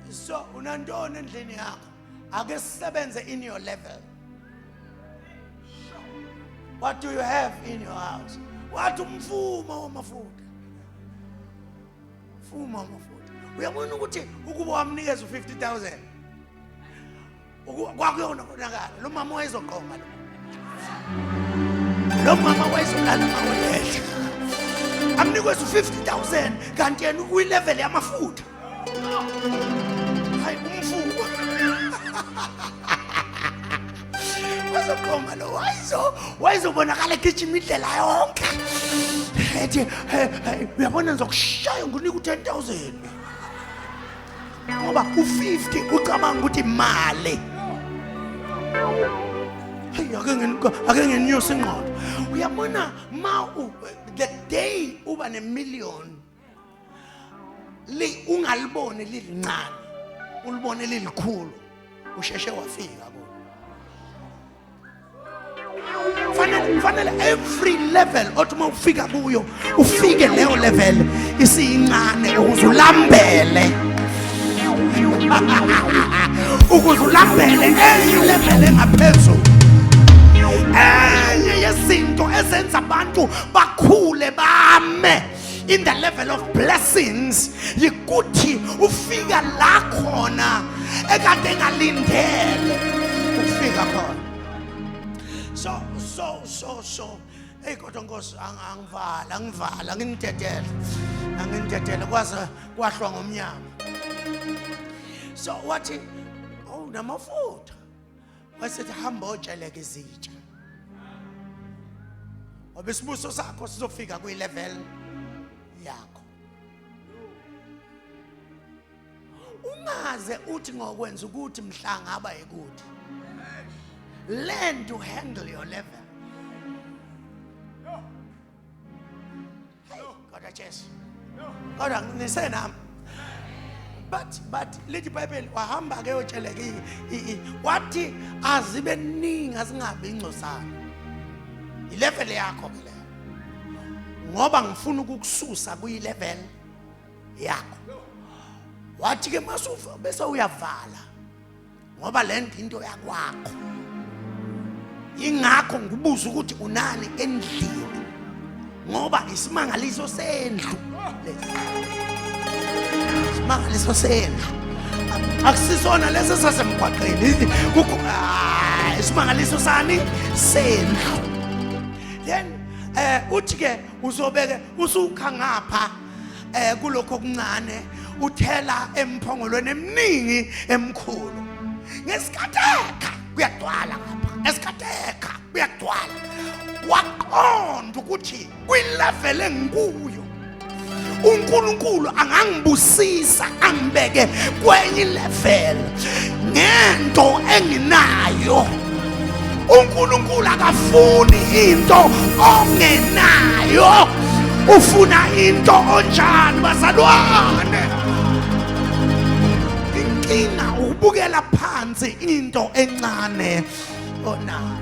So unantoni endlini yakho? Ake sisebenze in your level. What do you have in your house? Wathi umfumo wamafutha, mfumo wamafutha. Uyabona ukuthi ukuba wamnikeza u-50,000 kwakuyona konakala. Lo mama wayezoqoma, lo mama wayezolala emahhotela, amnikeza u-50,000 kanti yena ukwilevel yamafutha. Hayi, umfumo wazoqoma lo, wayezobonakala egijima indlela yonke ethi, "Hey, uyabona ngizokushaya ngikunike u-10,000," ngoba u-50 ucabanga ukuthi imali. Hey, ake nginyuse ingqondo. Uyabona ma the day uba nemillion li ungaliboni lilincane, ulibone lilikhulu, usheshe wafika kulo. Fanele every level othi uma ufika kuyo ufike leyo level isiyincane ukuze ulambele, ukuze ulambele enye level engaphezulu. Enye yezinto ezenza abantu bakhule bame In the level of blessings yikuthi ufika la khona ekade engalindele ukufika khona. So so so so Hey kodwa Nkosi, angivala angivala, anginidedele anginidedele kwaze kwahlwa ngomnyama. So wathi, oh, namafutha, wasethi hamba otsheleka izitsha, ngoba isibuso sakho sizofika kwi-level yakho. Ungaze uthi ngokwenza ukuthi mhla ngaba yikuthi. Learn to handle your level. Hey, kodwa Jesu, kodwa nisenami. But lithi iBhayibheli wahamba ke yotsheleka, wathi azibe ningi, azingabi ingcosana. Ilevel yakho ke leyo, ngoba ngifuna ukukususa kuyilevel yakho. Wathi ke masufa bese uyavala, ngoba le nto into yakwakho. Ingakho ngikubuza ukuthi unani endlini, ngoba isimangaliso sendlu lesi, isimangaliso sendlu akusisona lesi sasemgwaqeni. Kukho isimangaliso sani sendlu. Then uthi ke uzobeke usukha ngapha kulokho okuncane, uthela emphongolweni eminingi emkhulu. Ngesikhathi ekha kuyagcwala ngapha, esikhathi ekha kuyagcwala. Waqonda ukuthi kwilevel engikuyo uNkulunkulu angangibusisa angibeke kwenye level ngento enginayo. uNkulunkulu akafuni into ongenayo, ufuna into onjani, bazalwane? Inkinga ukubukela phansi into encane onayo.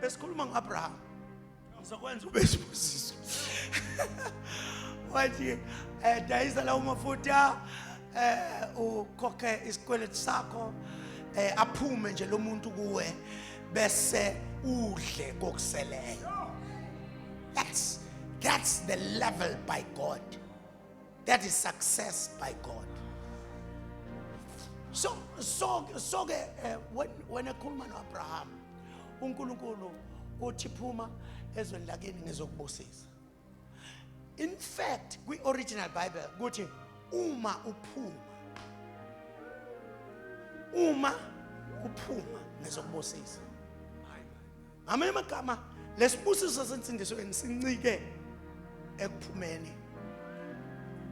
Besikhuluma ngoAbraham, ngizokwenza ube isibusiso. Wathi dayisa lawo mafutha, ukhokhe isikweletu sakho, aphume nje lo muntu kuwe, bese udle kokuseleyo. That's the level by God. That is success by God. So ke when ekhuluma noAbraham, uNkulunkulu uthi phuma ezweni lakini, ngizokubusisa. In fact, kwi-original Bible kuthi uma uphuma, uma uphuma ngizokubusisa. Ngamanye amagama, lesibusiso sensindisweni sincike ekuphumeni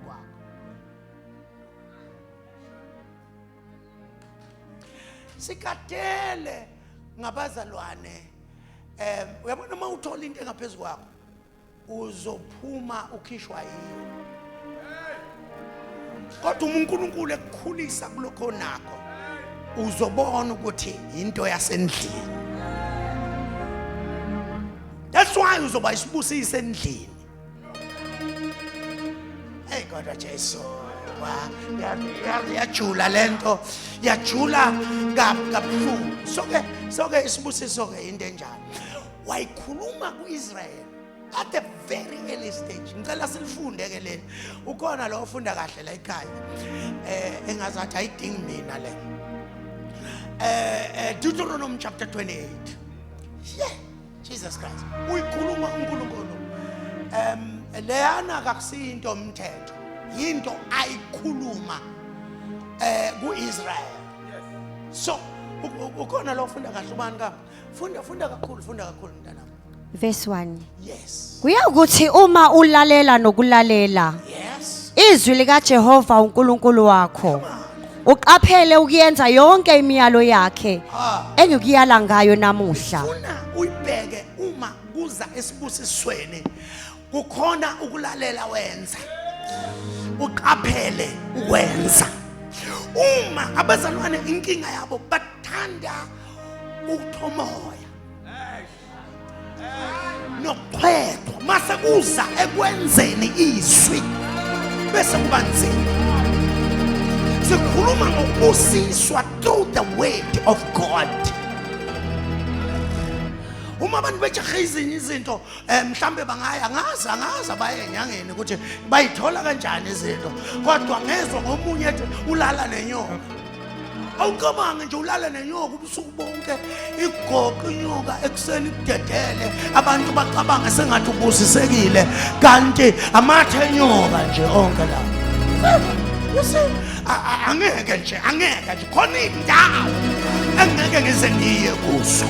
kwakho. Sikadele ngabazalwane, uyabona, uma uthola into engaphezulu kwakho uzophuma ukhishwa yiyo, kodwa uma uNkulunkulu ekukhulisa kulokho nakho, uzobona ukuthi into yasendlini. That's why uzoba isibusiso endlini. Hey kodwa Jesu, yajula lento, yajula kabuhlungu. So ke isibusiso ke into enjani? Wayikhuluma kuIsrael at the very early stage. Ngicela silifunde ke leli. Ukhona lo ofunda kahle la ekhaya engazathi ayidingi mina le. Deuteronomy chapter 28. Yeah, Jesus Christ, uyikhuluma uNkulunkulu. Leyana kakusiyinto umthetho, into ayikhuluma kuIsrael. So ukhona lo ofunda kahle, ubani ka? Funda, funda kakhulu, funda kakhulu mntanami. Verse 1. Yes. Kuyakuthi uma ulalela nokulalela izwi likaJehova uNkulunkulu wakho, uqaphele ukuyenza yonke imiyalo yakhe engikuyala ngayo namuhla. Funa uyibheke, uma kuza esibusisweni kukhona ukulalela wenza, uqaphele ukwenza. Uma abazalwane inkinga yabo bathanda ukuthomoya nokuqhwethwa, mase kuza ekwenzeni izwi bese kuba nzima. Sikhuluma ngokubusiswa through the word of God. Uma abantu bejahe izinye izinto, mhlambe bangaya, angazi, angazi abaye enyangeni ukuthi bayithola kanjani izinto, kodwa ngezwe ngomunye ethi ulala nenyoka. Awucabange nje ulala nenyoka ubusuku bonke, igoqa inyoka ekuseni ikudedele, abantu bacabange sengathi ubusisekile, kanti amathe enyoka nje onke la. You see, angeke nje, angeke nje khona indawo engeke ngize ngiye kuso,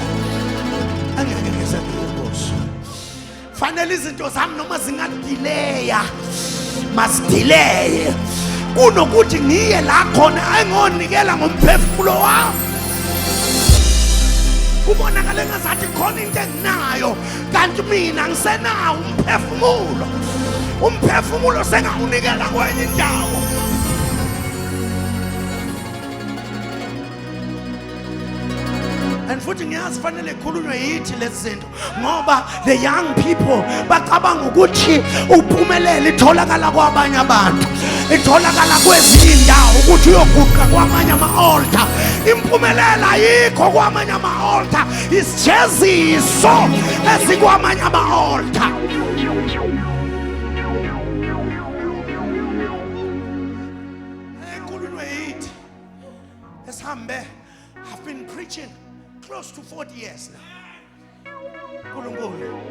angeke ngize ngiye kuso. Fanele izinto zami noma zingadileya, masidileye, kunokuthi ngiye la khona engonikela ngomphefumulo wami. Kubonakala engazathi khona into enginayo, kanti mina ngisenawo umphefumulo. Umphefumulo sengawunikela kwenye indawo. And futhi ngiyazi fanele ikhulunywe yithi lezi zinto, ngoba the young people bacabanga ukuthi uphumelele itholakala kwabanye abantu, itholakala kwezinye indawo, ukuthi uyoguqa kwamanye ama-altar. Impumelelo ayikho kwamanye ama-altar, isijeziso esikwamanye ama-altar. Ekhulunywe yithi esihambe. I've been preaching close to 40 years now. uNkulunkulu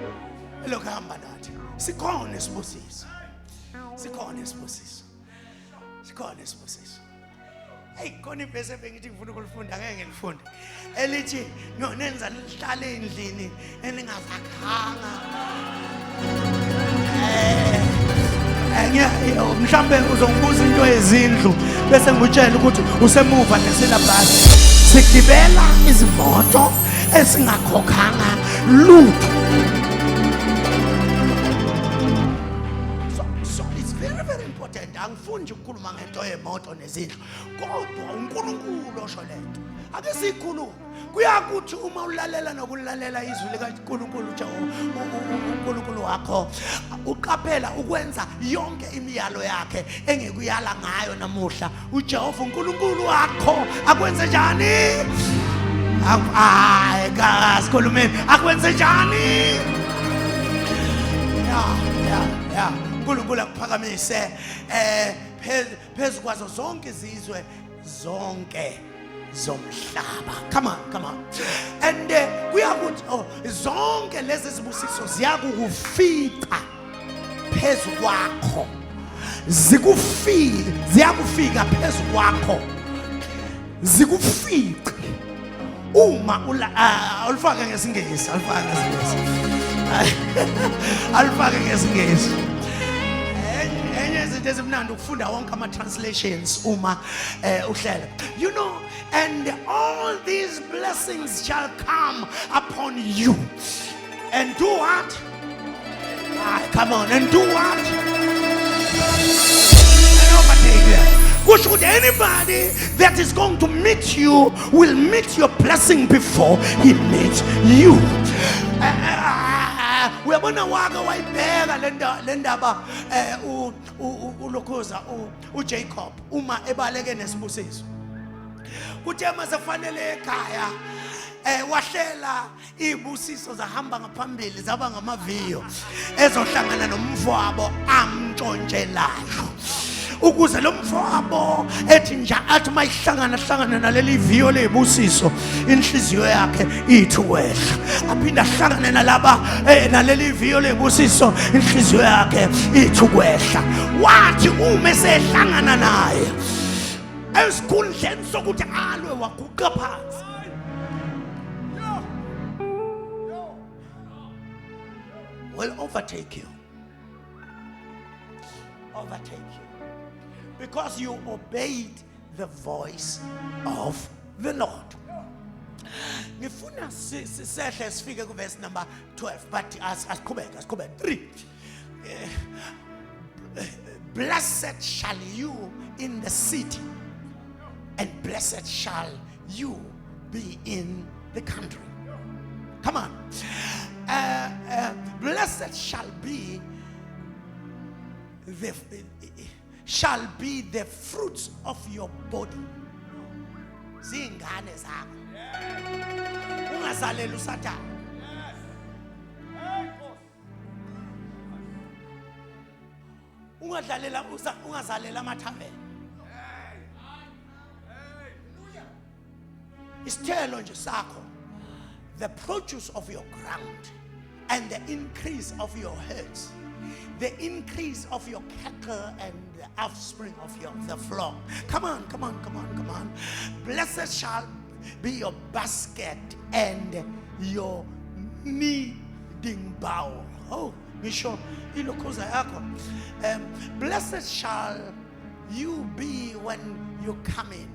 elokhu hamba nathi. Sikhona isibusiso, sikhona isibusiso, sikhona isibusiso. Hey, khona ivesi ebengithi ngifuna ukulifunda, ngeke ngilifunde, elithi nonenza nihlale endlini eningazakhanga. Mhlambe uzongibuza into yezindlu bese ngikutshela ukuthi usemuva nesilabhasi. Sigibela izimoto esingakhokhanga lutho. So it's very, very important. Angifuni nje ukukhuluma ngento yemoto nezindlu, kodwa uNkulunkulu osho lento ake siyikhulume. Kuyakuthi uma ulalela nokulalela izwi likaNkulunkulu Jehova uNkulunkulu wakho, uqaphela ukwenza yonke imiyalo yakhe engikuyala ngayo namuhla, uJehova uNkulunkulu wakho akwenze njani? Hayi, kasikhulumeni, akwenze njani? Ya, ya, ya, uNkulunkulu akuphakamise phezu kwazo zonke izizwe zonke zomhlaba. Come on, come on. And kuyakuthi, oh, zonke lezi zibusiso ziyakukufica phezu kwakho, zikufike, ziyakufika phezu kwakho, zikufice uma alifake ngesingisi, alifake ngesingisi, alifake ngesingisi. Enye izinto ezimnandi ukufunda wonke ama translations uma uhlela. You know, and all these blessings shall come upon you and do what? Ah, come on, and do what? And overtake them. Kusho ukuthi anybody that is going to meet you will meet your blessing before he meets you. Uyabona, wake wayibheka le ndaba, ulokhuza uJacob uma ebaleke nesibusiso, kuthe masefanele ekhaya, wahlela izibusiso zahamba ngaphambili, zaba ngamaviyo ezohlangana nomfowabo amntshontshelayo, ukuze lo mfowabo ethi nje athi mayihlangana hlangana naleli viyo lezibusiso, inhliziyo yakhe ithi wehla, aphinde ahlangane nalaba, naleli viyo lezibusiso, inhliziyo yakhe ithi kwehla. Wathi uma esehlangana naye, esikhundleni sokuthi alwe, waguqa phansi. Will overtake you, overtake you, because you obeyed the voice of the Lord. Ngifuna sehle sifike ku verse number 12, but as asiqhubeke, asiqhubeke. 3. Blessed shall you in the city, and blessed shall you be in the country. Come on. Blessed shall be the shall be the fruits of your body. Zingane zakho. Ungazalela uSathane. Ungadlalela ungazalela amathaveni. Isithelo nje sakho, the produce of your ground and the increase of your herds, the increase of your cattle and the offspring of your the flock. Come on, come on, come on, come on. Blessed shall be your basket and your kneading bowl. Oh, ngisho ilokhuza yakho. Blessed shall you be when you come in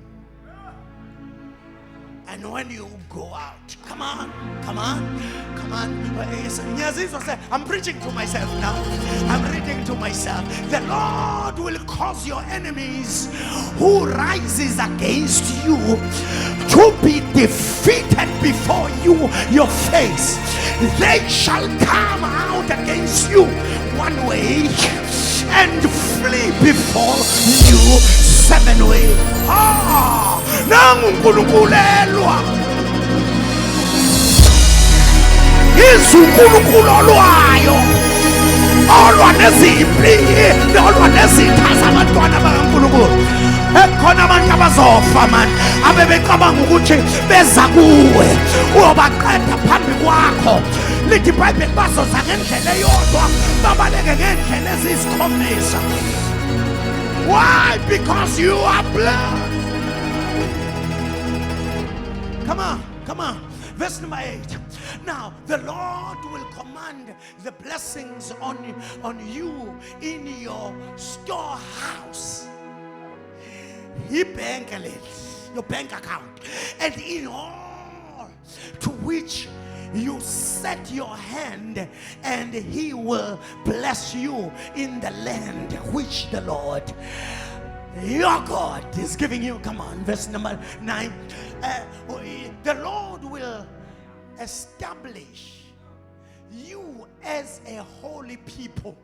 and when you go out. Come on, come on, come on. Ngiyazizwa I'm preaching to myself now. I'm reading to myself. The Lord will cause your enemies who rises against you to be defeated before you, your face. They shall come out against you one way and flee before you seven ways. Ah, nangu uNkulunkulu elwa. Izwi uNkulunkulu olwayo. Olwa nezimpi, olwa nezitha zabantwana bakaNkulunkulu. Ekhona abantu abazofa man, abebecabanga ukuthi beza kuwe, uyobaqeda phambi kwakho. Lithi iBhayibheli bazoza ngendlela eyodwa, babaleke ngendlela eziyisikhombisa. Why? Because you are blessed. Come on, come on. Verse number 8. Now the Lord will command the blessings on you in your storehouse. Ibhenki leli, your bank account, and in all to which you set your hand, and he will bless you in the land which the Lord your God is giving you. Come on, verse number 9. The Lord will establish you as a holy people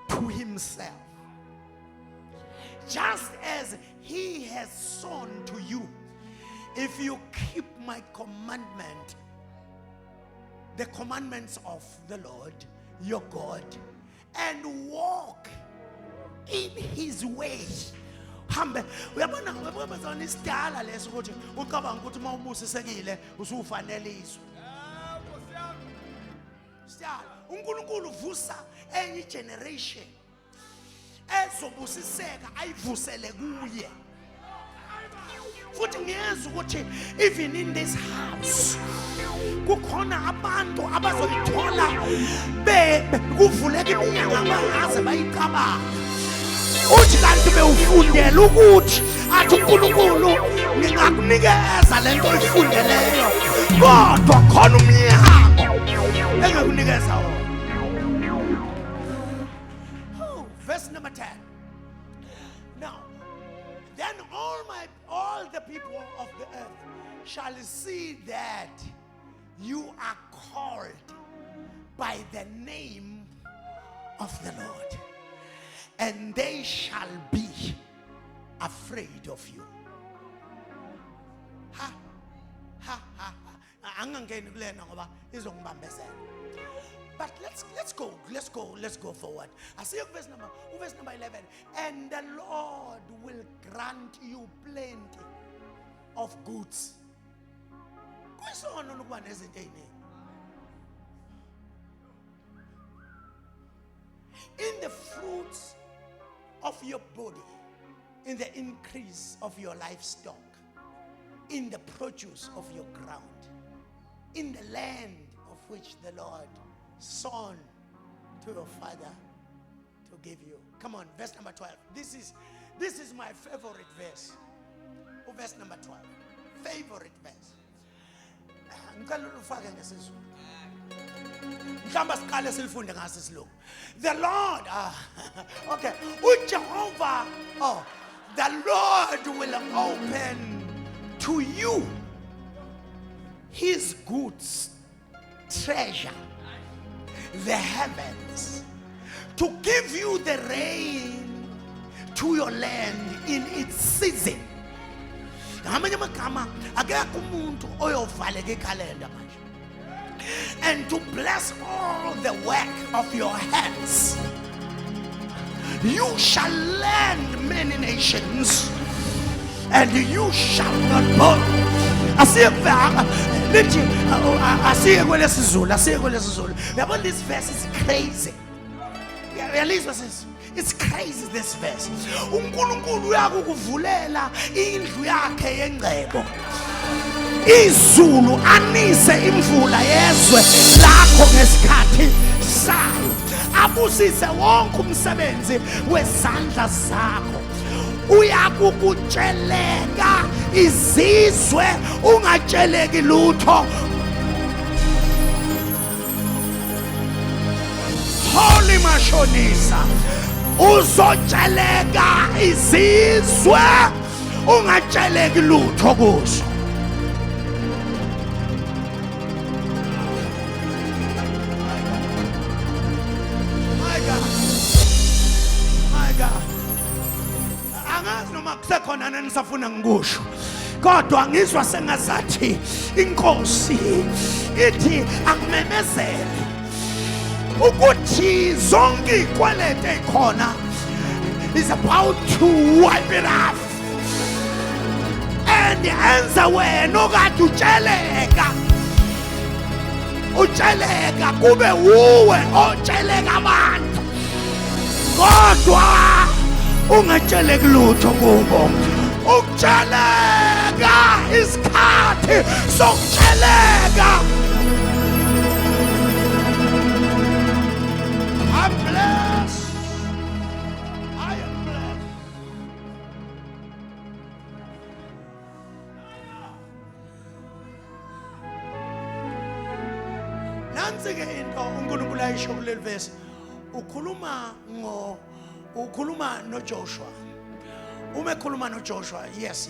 to himself, just as he has sworn to you, if you keep my commandment, the commandments of the Lord your God, and walk in his ways. Hambe uyabona uyabona isidala leso ukuthi ucabanga ukuthi uma ubusisekile usufanele izwe. Sidala uNkulunkulu uvusa enye generation ezobusiseka ayivusele kuye. Futhi ngiyezwa ukuthi even in this house kukhona abantu abazoyithola be kuvuleka iminyango abangaze bayicabanga. Uthi kanti bewufundela ukuthi athi uNkulunkulu ngingakunikeza lento oyifundeleyo, kodwa khona umnyango engikunikeza wona. Oh, verse number 10. Now, then all the people of the earth shall see that you are called by the name of the Lord, and they shall be afraid of you. Ha ha ha ha. Angangeni kulena ngoba izongibambezela. But let's go forward. I see verse number 11. And the Lord will grant you plenty of goods. Kuyisona ukuba nezinto eziningi. In the fruits of your body, in the increase of your livestock, in the produce of your ground, in the land of which the Lord sworn to your father to give you. Come on, verse number 12. This is my favorite verse. Oh, verse number 12. Favorite verse. Ngicela ulufake ngesiZulu. Mhlawumbe siqale silifunde ngaso isilungu. The Lord, ah, okay. uJehova, oh, the Lord will open to you his goods treasure, the heavens, to give you the rain. to your land in its season. Ngamanye amagama, akekho umuntu oyovaleka ikhalenda manje. And to bless all the work of your hands. You shall lend many nations, and you shall not borrow. Asiye kuvaka lithi, asiye kwelesizulu, asiye kwelesizulu. Uyabona, this verse is crazy. Uyalizwa sisi? It's crazy, this verse. UNkulunkulu uyakukuvulela indlu yakhe yengcebo, izulu, anise imvula yezwe lakho ngesikhathi sayo, abusise wonke umsebenzi wezandla zakho. Uyakukutsheleka izizwe, ungatsheleki lutho. Holy mashonisa, uzotsheleka izizwe, ungatsheleki lutho kuzo. My God, my God, angazi noma kusekhona nenisafuna ngikusho, kodwa ngizwa sengazathi inkosi ithi akumemezele ukuthi zonke izikweleti ezikhona is about to wipe it off and enza wena okade utsheleka utsheleka kube wuwe otsheleka abantu, kodwa ungatsheleki lutho kubo. Ukutsheleka, isikhathi sokutsheleka. I'm blessed. I am blessed. Nansi ke into uNkulunkulu ayisho kuleli verse. Ukhuluma noJoshua. Uma ekhuluma noJoshua, yes,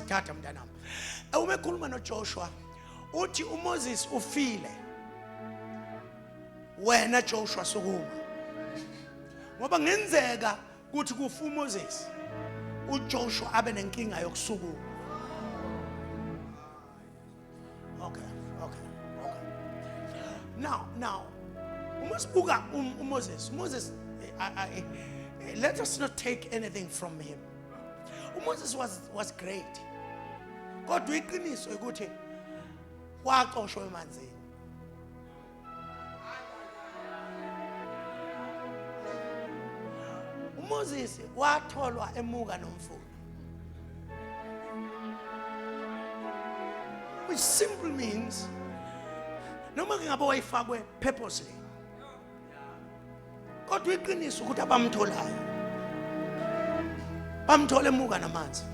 thatha mntanami. Uma ekhuluma noJoshua uthi uMoses ufile. Wena Joshua, sukuma. Ngoba ngenzeka kuthi kufa uMoses, uJoshua abe nenkinga yokusukuma. Okay. Now, uma sibuka uMoses, Moses, let us not take anything from him. UMoses was great. Kodwa iqiniso ukuthi waxoshwa emanzini. UMoses watholwa emuka nomfula. Which simply means noma ngabe wayifakwe purposely, kodwa iqiniso ukuthi abamtholayo bamthola emuka namanzi.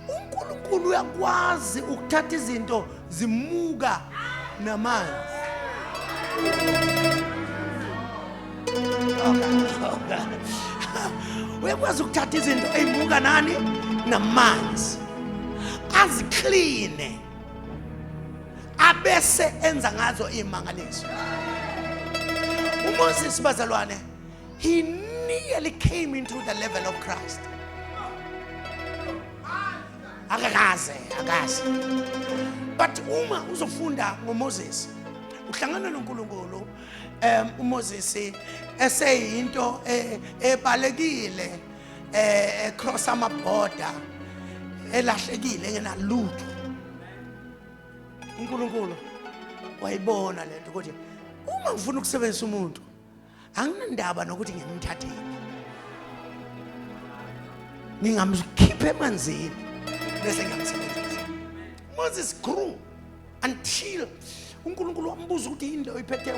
UNkulunkulu uyakwazi ukuthatha izinto zimuka namanzi. Okay. Uyakwazi ukuthatha izinto ezimuka nani namanzi, azikline, abese enza ngazo imangaliso. uMoses, bazalwane, he nearly came into the level of Christ. Akakaze, akaze. But uma uzofunda ngoMoses, uhlangana noNkulunkulu uMoses eseyinto ebalekile, across ama border, elahlekile, engenalutho. uNkulunkulu wayibona lento ukuthi uma ngifuna ukusebenzisa umuntu, anginandaba nokuthi ngimthathephi, ngingamkhipha emanzini bese ngiyamsebenzisa. Moses grew until uNkulunkulu wambuza ukuthi yini leyo oyiphethe.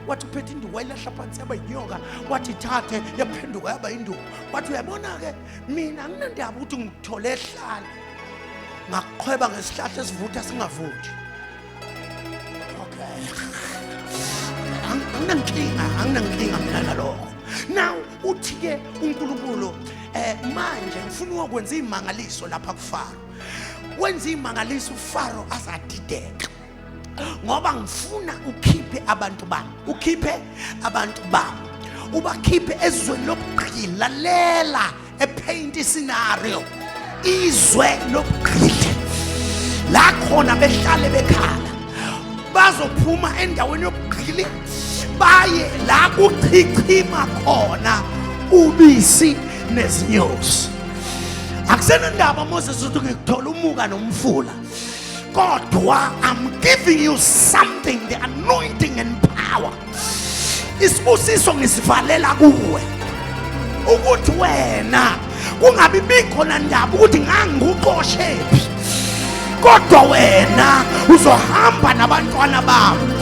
Wathi uphethe induku. Wayilahla phansi, yaba yinyoka. Wathi ithathe, yaphenduka yaba induku. Wathi, uyabona-ke, mina anginandaba ukuthi ngikuthole ehlane, ngakuqhweba ngesihlahla esivutha singavuthi. Okay, anginankinga, anginankinga mina nalokho. Now uthi-ke uNkulunkulu, manje ngifuna ukwenza imangaliso lapha kuFaro. Wenza imangaliso, uFaro azadideka, ngoba ngifuna ukhiphe abantu bami, ukhiphe abantu bami. Ubakhiphe ezweni lobugqili. Lalela epaint scenario. Izwe lobugqili. La khona behlale bekhala. Bazophuma endaweni yobugqili baye la kuchichima khona ubisi nezinyosi. Akusenandaba Moses uthi ngikuthola umuka nomfula. Kodwa I'm giving you something, the anointing and power. Isibusiso ngisivalela kuwe ukuthi wena kungabi bikho nandaba ukuthi ngangikuxoshephi, kodwa wena uzohamba nabantwana bami.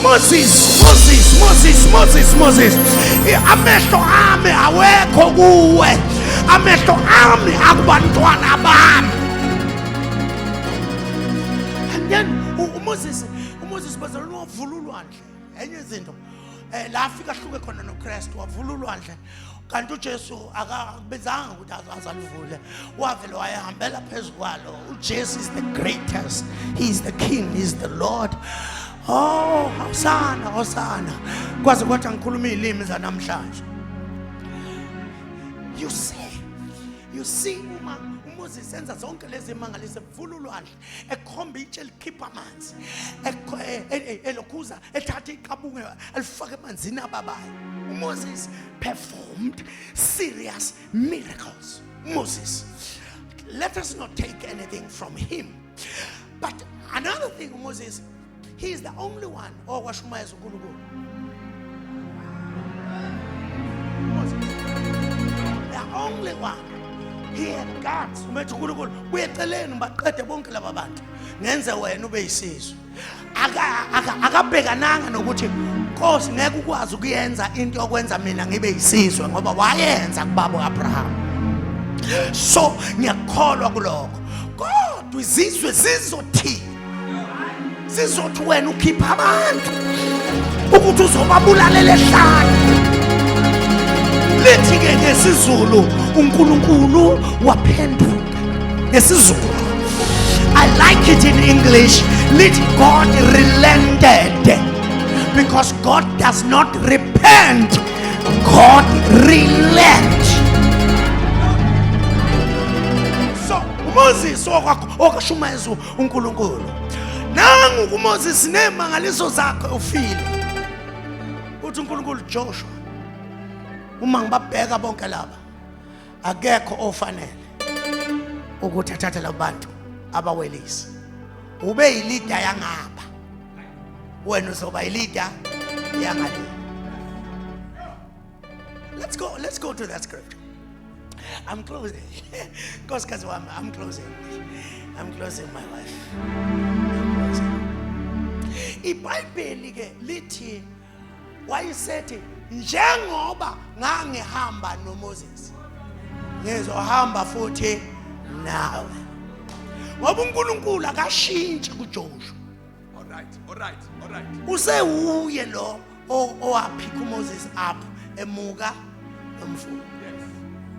Moses, Moses, Moses, Moses, Moses, amehlo ami awekho kuwe, amehlo ami akubantwana bami. And then uMoses bazalwane wavula ulwandle. Enye izinto la afika ahluke khona noKristu, wavula ulwandle. Kanti uJesu akabizanga ukuthi azaluvule, wavele wayehambela phezu kwalo. uJesu is the greatest, he is the king, he is the Lord. Oh, Hosanna, Hosanna. Kwaze kwathi angikhuluma izilimi zanamhlanje. You see, you see, uma uMoses enza zonke lezi mangaliso, evula ulwandle, ekhomba itshe likhipha amanzi, elokhuza ethatha iqabunge alifake emanzini ababayo. uMoses performed serious miracles. Moses, let us not take anything from him. But another thing, Moses, he is the only one owashumayeza uNkulunkulu. Moses, the only one. He had guts. Umethi uNkulunkulu, buye eceleni baqede bonke laba bantu, ngenze wena ube yisizwe. Akabhekananga nokuthi Nkosi ngeke ukwazi ukuyenza into yokwenza mina ngibe yisizwe, ngoba wayenza kubaba uAbraham. So ngiyakholwa kulokho. Kodwa izizwe zizothini? Sizothi wena ukhipha abantu ukuthi uzobabulalela ehlane. Lithi ke ngesiZulu uNkulunkulu waphenduka. NgesiZulu, I like it in English, lithi God relented, because God does not repent, God relent. So uMoses okashumayeza uNkulunkulu, nangu kuMoses nemangaliso zakhe ufile. Uthi uNkulunkulu, Joshua, uma ngibabheka bonke laba, akekho ofanele ukuthi athathe labo bantu abawelise. Ube yilida yangapha, wena uzoba yilida yangale. Let's go, let's go to that scripture. I'm closing. Nkosikazi wami, I'm closing. I'm closing, my wife. I'm closing. IBhayibheli ke lithi wayesethi njengoba ngangihamba noMoses, ngizohamba futhi nawe. Ngoba uNkulunkulu akashintshi kuJoshua. All right, all right, all right. Usewuye lo owaphika uMoses up emuka nomfula. Yes.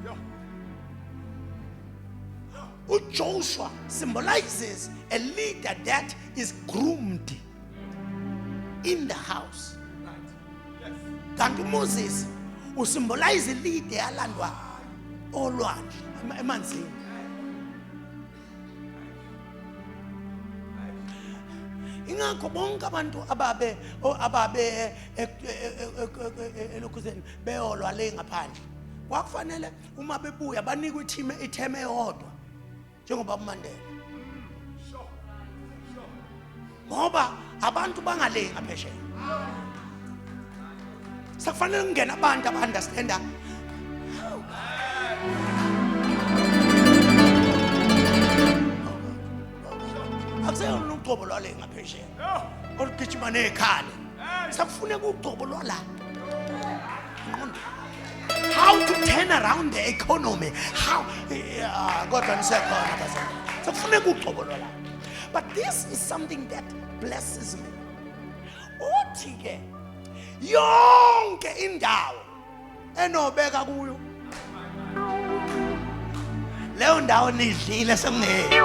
Yo. uJoshua symbolizes a leader that is groomed in the house. Right. Yes. Kanti uMoses usymbolize a leader yalandwa olwandle, emanzini. Ingakho bonke abantu ababe elokhuzeni beyolwa le ngaphandle, kwakufanele uma bebuya banikwe itheme eyodwa njengoba uMandela, ngoba abantu bangale ngaphesheya. Sekufanele kungena abantu aba-understanda. Akuseyona ugcobo lwale ngaphesheya olugijima nekhale, sekufuneka ugcobo lwala. How to turn around the economy, how? Yeah, kodwa nisekhona bazalwane, sekufuneka ugcobo lwala. But this is something that blesses me. Uthi ke yonke indawo enobeka kuyo leyo ndawo nidlile, sekungeke.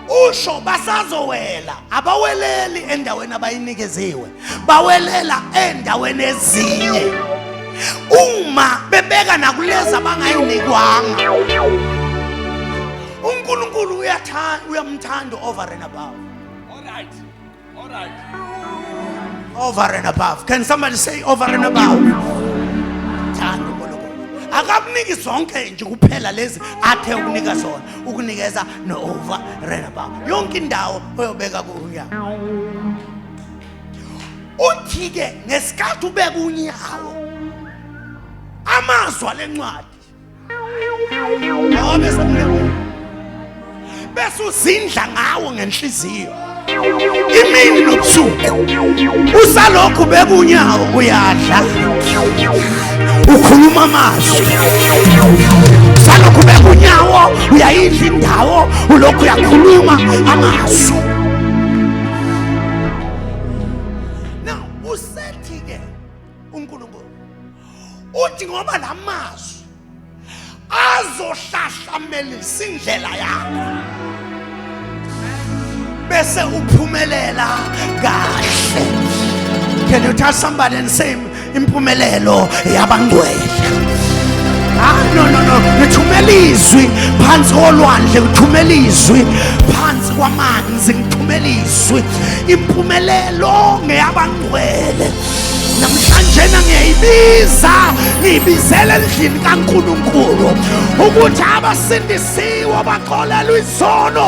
Usho basazowela, abaweleli endaweni abayinikeziwe, bawelela endaweni ezinye. Uma bebeka nakulezi abangayinikwanga. uNkulunkulu uyathanda, uyamthanda over and above. All right. All right. Over and above. Can somebody say over and above? Thanda uNkulunkulu. Akakuniki zonke nje kuphela lezi athe ukunika zona, ukunikeza no over and above. Yonke indawo oyobeka kunyawo. Uthi ke ngesikhathi ubeka unyawo, amazwi alencwadi awabe semlomeni, bese uzindla ngawo ngenhliziyo imini nobusuku. Usalokhu beka unyawo, uyadla, ukhuluma amazwi. Usalokhu beka unyawo, uyayidla indawo, ulokhu uyakhuluma amazwi. Now usethi ke uNkulunkulu uthi ngoba lamazwi azohlahlamelisa indlela yakho bese uphumelela kahle. Can you touch somebody and say impumelelo yabangcwele? Ah, no, no, no, ngithumela izwi phansi kolwandle, ngithumela izwi phansi kwamanzi, ngithumela izwi, impumelelo ngeyabangcwele. Namhlanje ngiyayibiza, ngiyibizela endlini kaNkulunkulu ukuthi abasindisiwe baxolelwe izono,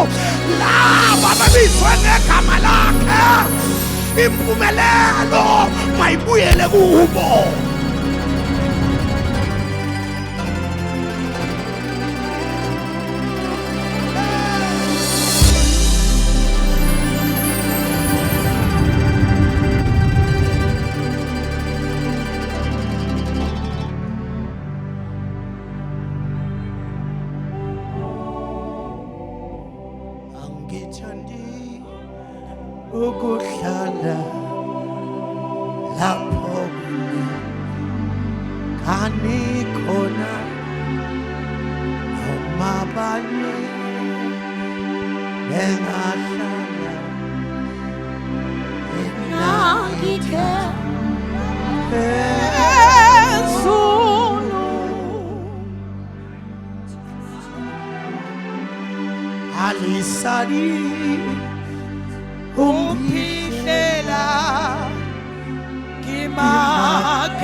laba ababizwe ngegama lakhe, impumelelo mayibuyele kubo. Angithandi ukuhlala lapho kani khona noma bani bengahlala. Nangithe phezulu. Alisali umphihlela kimagetsi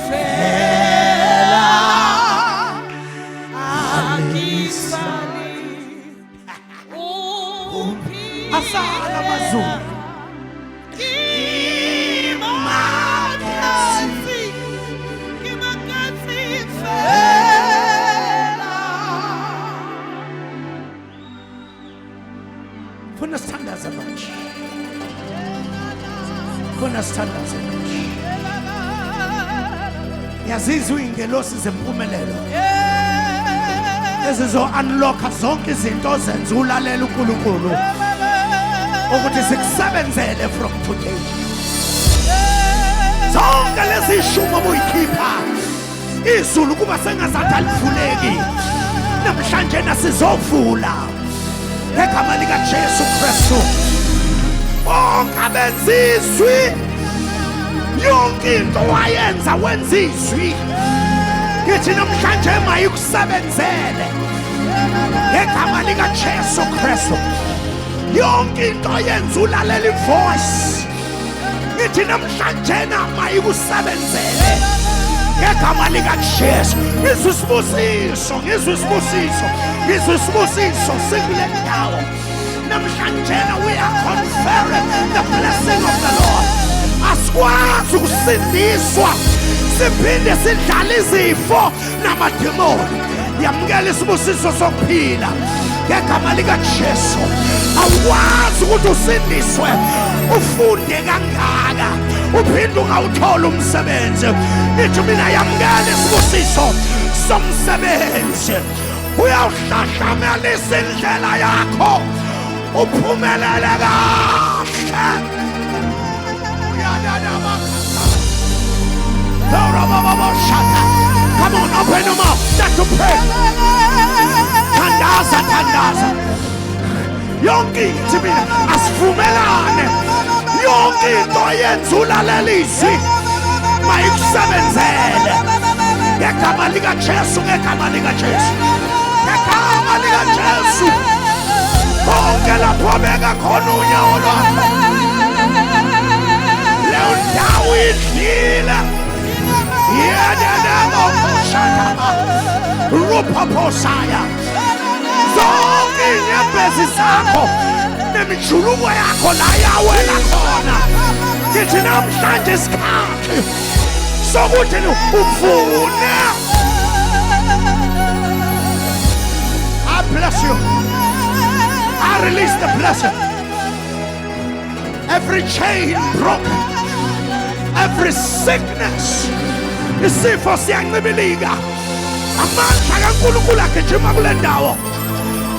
fela akisali. Asala amazulu. Kimagetsi, kimagetsi fela. Funa sithandaze manje, funa sithandaze manje. Ngiyazizwa iy'ngelosi zempumelelo ezizo-unlocka zonke izinto ozenza ulalela uNkulunkulu ukuthi zikusebenzele from today. Zonke lezi shumo obuyikhipha izulu kuba sengazathi alivuleki, namhlanje nasizovula ngegama likaJesu Kristu. Bonke abenza izwi, yonke into wayenza wenza izwi, ngithi namhlanje mayikusebenzele ngegama likaJesu Kristu. Yonke into yenza ulalela ivoice, ngithi namhlanje mayikusebenzele ngegama likaJesu. Ngizwe isibusiso, ngizwe isibusiso, ngizwe isibusiso sikule ndawo namhlanje. We are conferring the blessing of the Lord. Asikwazi ukusindiswa siphinde sidlale izifo namademoni. Yamukela isibusiso sokuphila ngegama likaJesu. Awukwazi ukuthi usindiswe, ufunde kangaka, uphinde ungawuthola umsebenzi. Ithi mina yamukela isibusiso somsebenzi. Uyawuhlahlamelisa indlela yakho, uphumelele kahle. Come on, open your mouth. Start to pray. Thandaza, thandaza. Yonke into mina asivumelane. Yonke into oyenza ulalela izwi mayikusebenzele. Ngegama likaJesu, ngegama likaJesu, ngegama likaJesu. Konke lapho beka khona unyawo lwakho, leyo ndawo idlile. Rupaposaya. Zonke inyembezi zakho nemijuluko yakho la yawela khona. Ngithi namhlanje isikhathi sokuthi uvune. I bless you. I release the blessing. Every chain broken, every sickness, isifo siyancibilika. Amandla kaNkulunkulu agijima kule ndawo.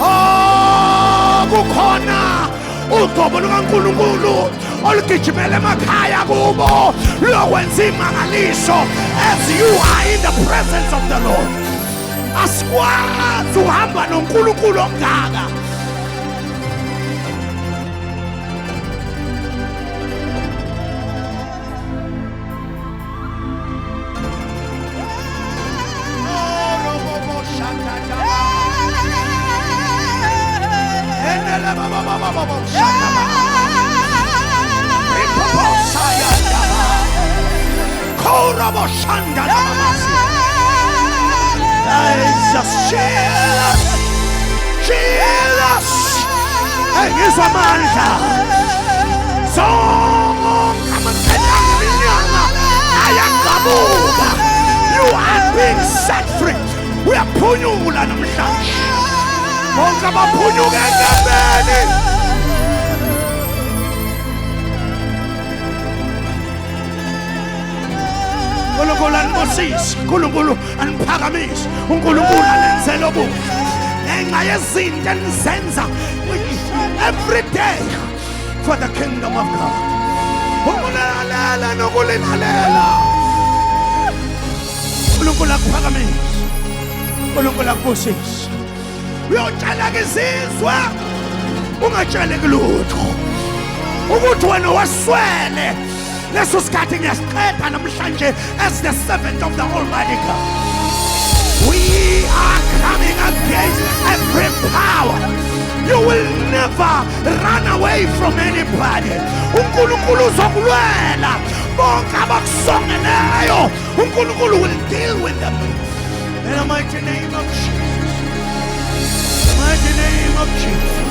Oh, kukhona ugcobo lukaNkulunkulu olugijimela emakhaya kubo lokwenza imangaliso as you are in the presence of the Lord. Asikwazi uhamba noNkulunkulu ongaka. Jesus, Jesus, engizwa amandla. Zonke amaketanga eminyama ayaqabuka. You are being set free. Uyaphunyula namhlanje. Bonke abaphunyuke enkambeni. uNkulunkulu anibusise, uNkulunkulu aniphakamise, uNkulunkulu anenzele okuhle. Ngenxa yezinto enizenza every day for the kingdom of God. Ukulalela nokulilalela. uNkulunkulu akuphakamise, uNkulunkulu akubusise. Uyotsheleka izizwe, ungatsheleki lutho. Ukuthi wena waswele leso sikhathi ngiyasiqeda namhlanje as the servant of the Almighty God. We are coming against every power. You will never run away from anybody. uNkulunkulu uzokulwela bonke abakusongeleyo. uNkulunkulu will deal with them. In the mighty name of Jesus. The mighty name of Jesus.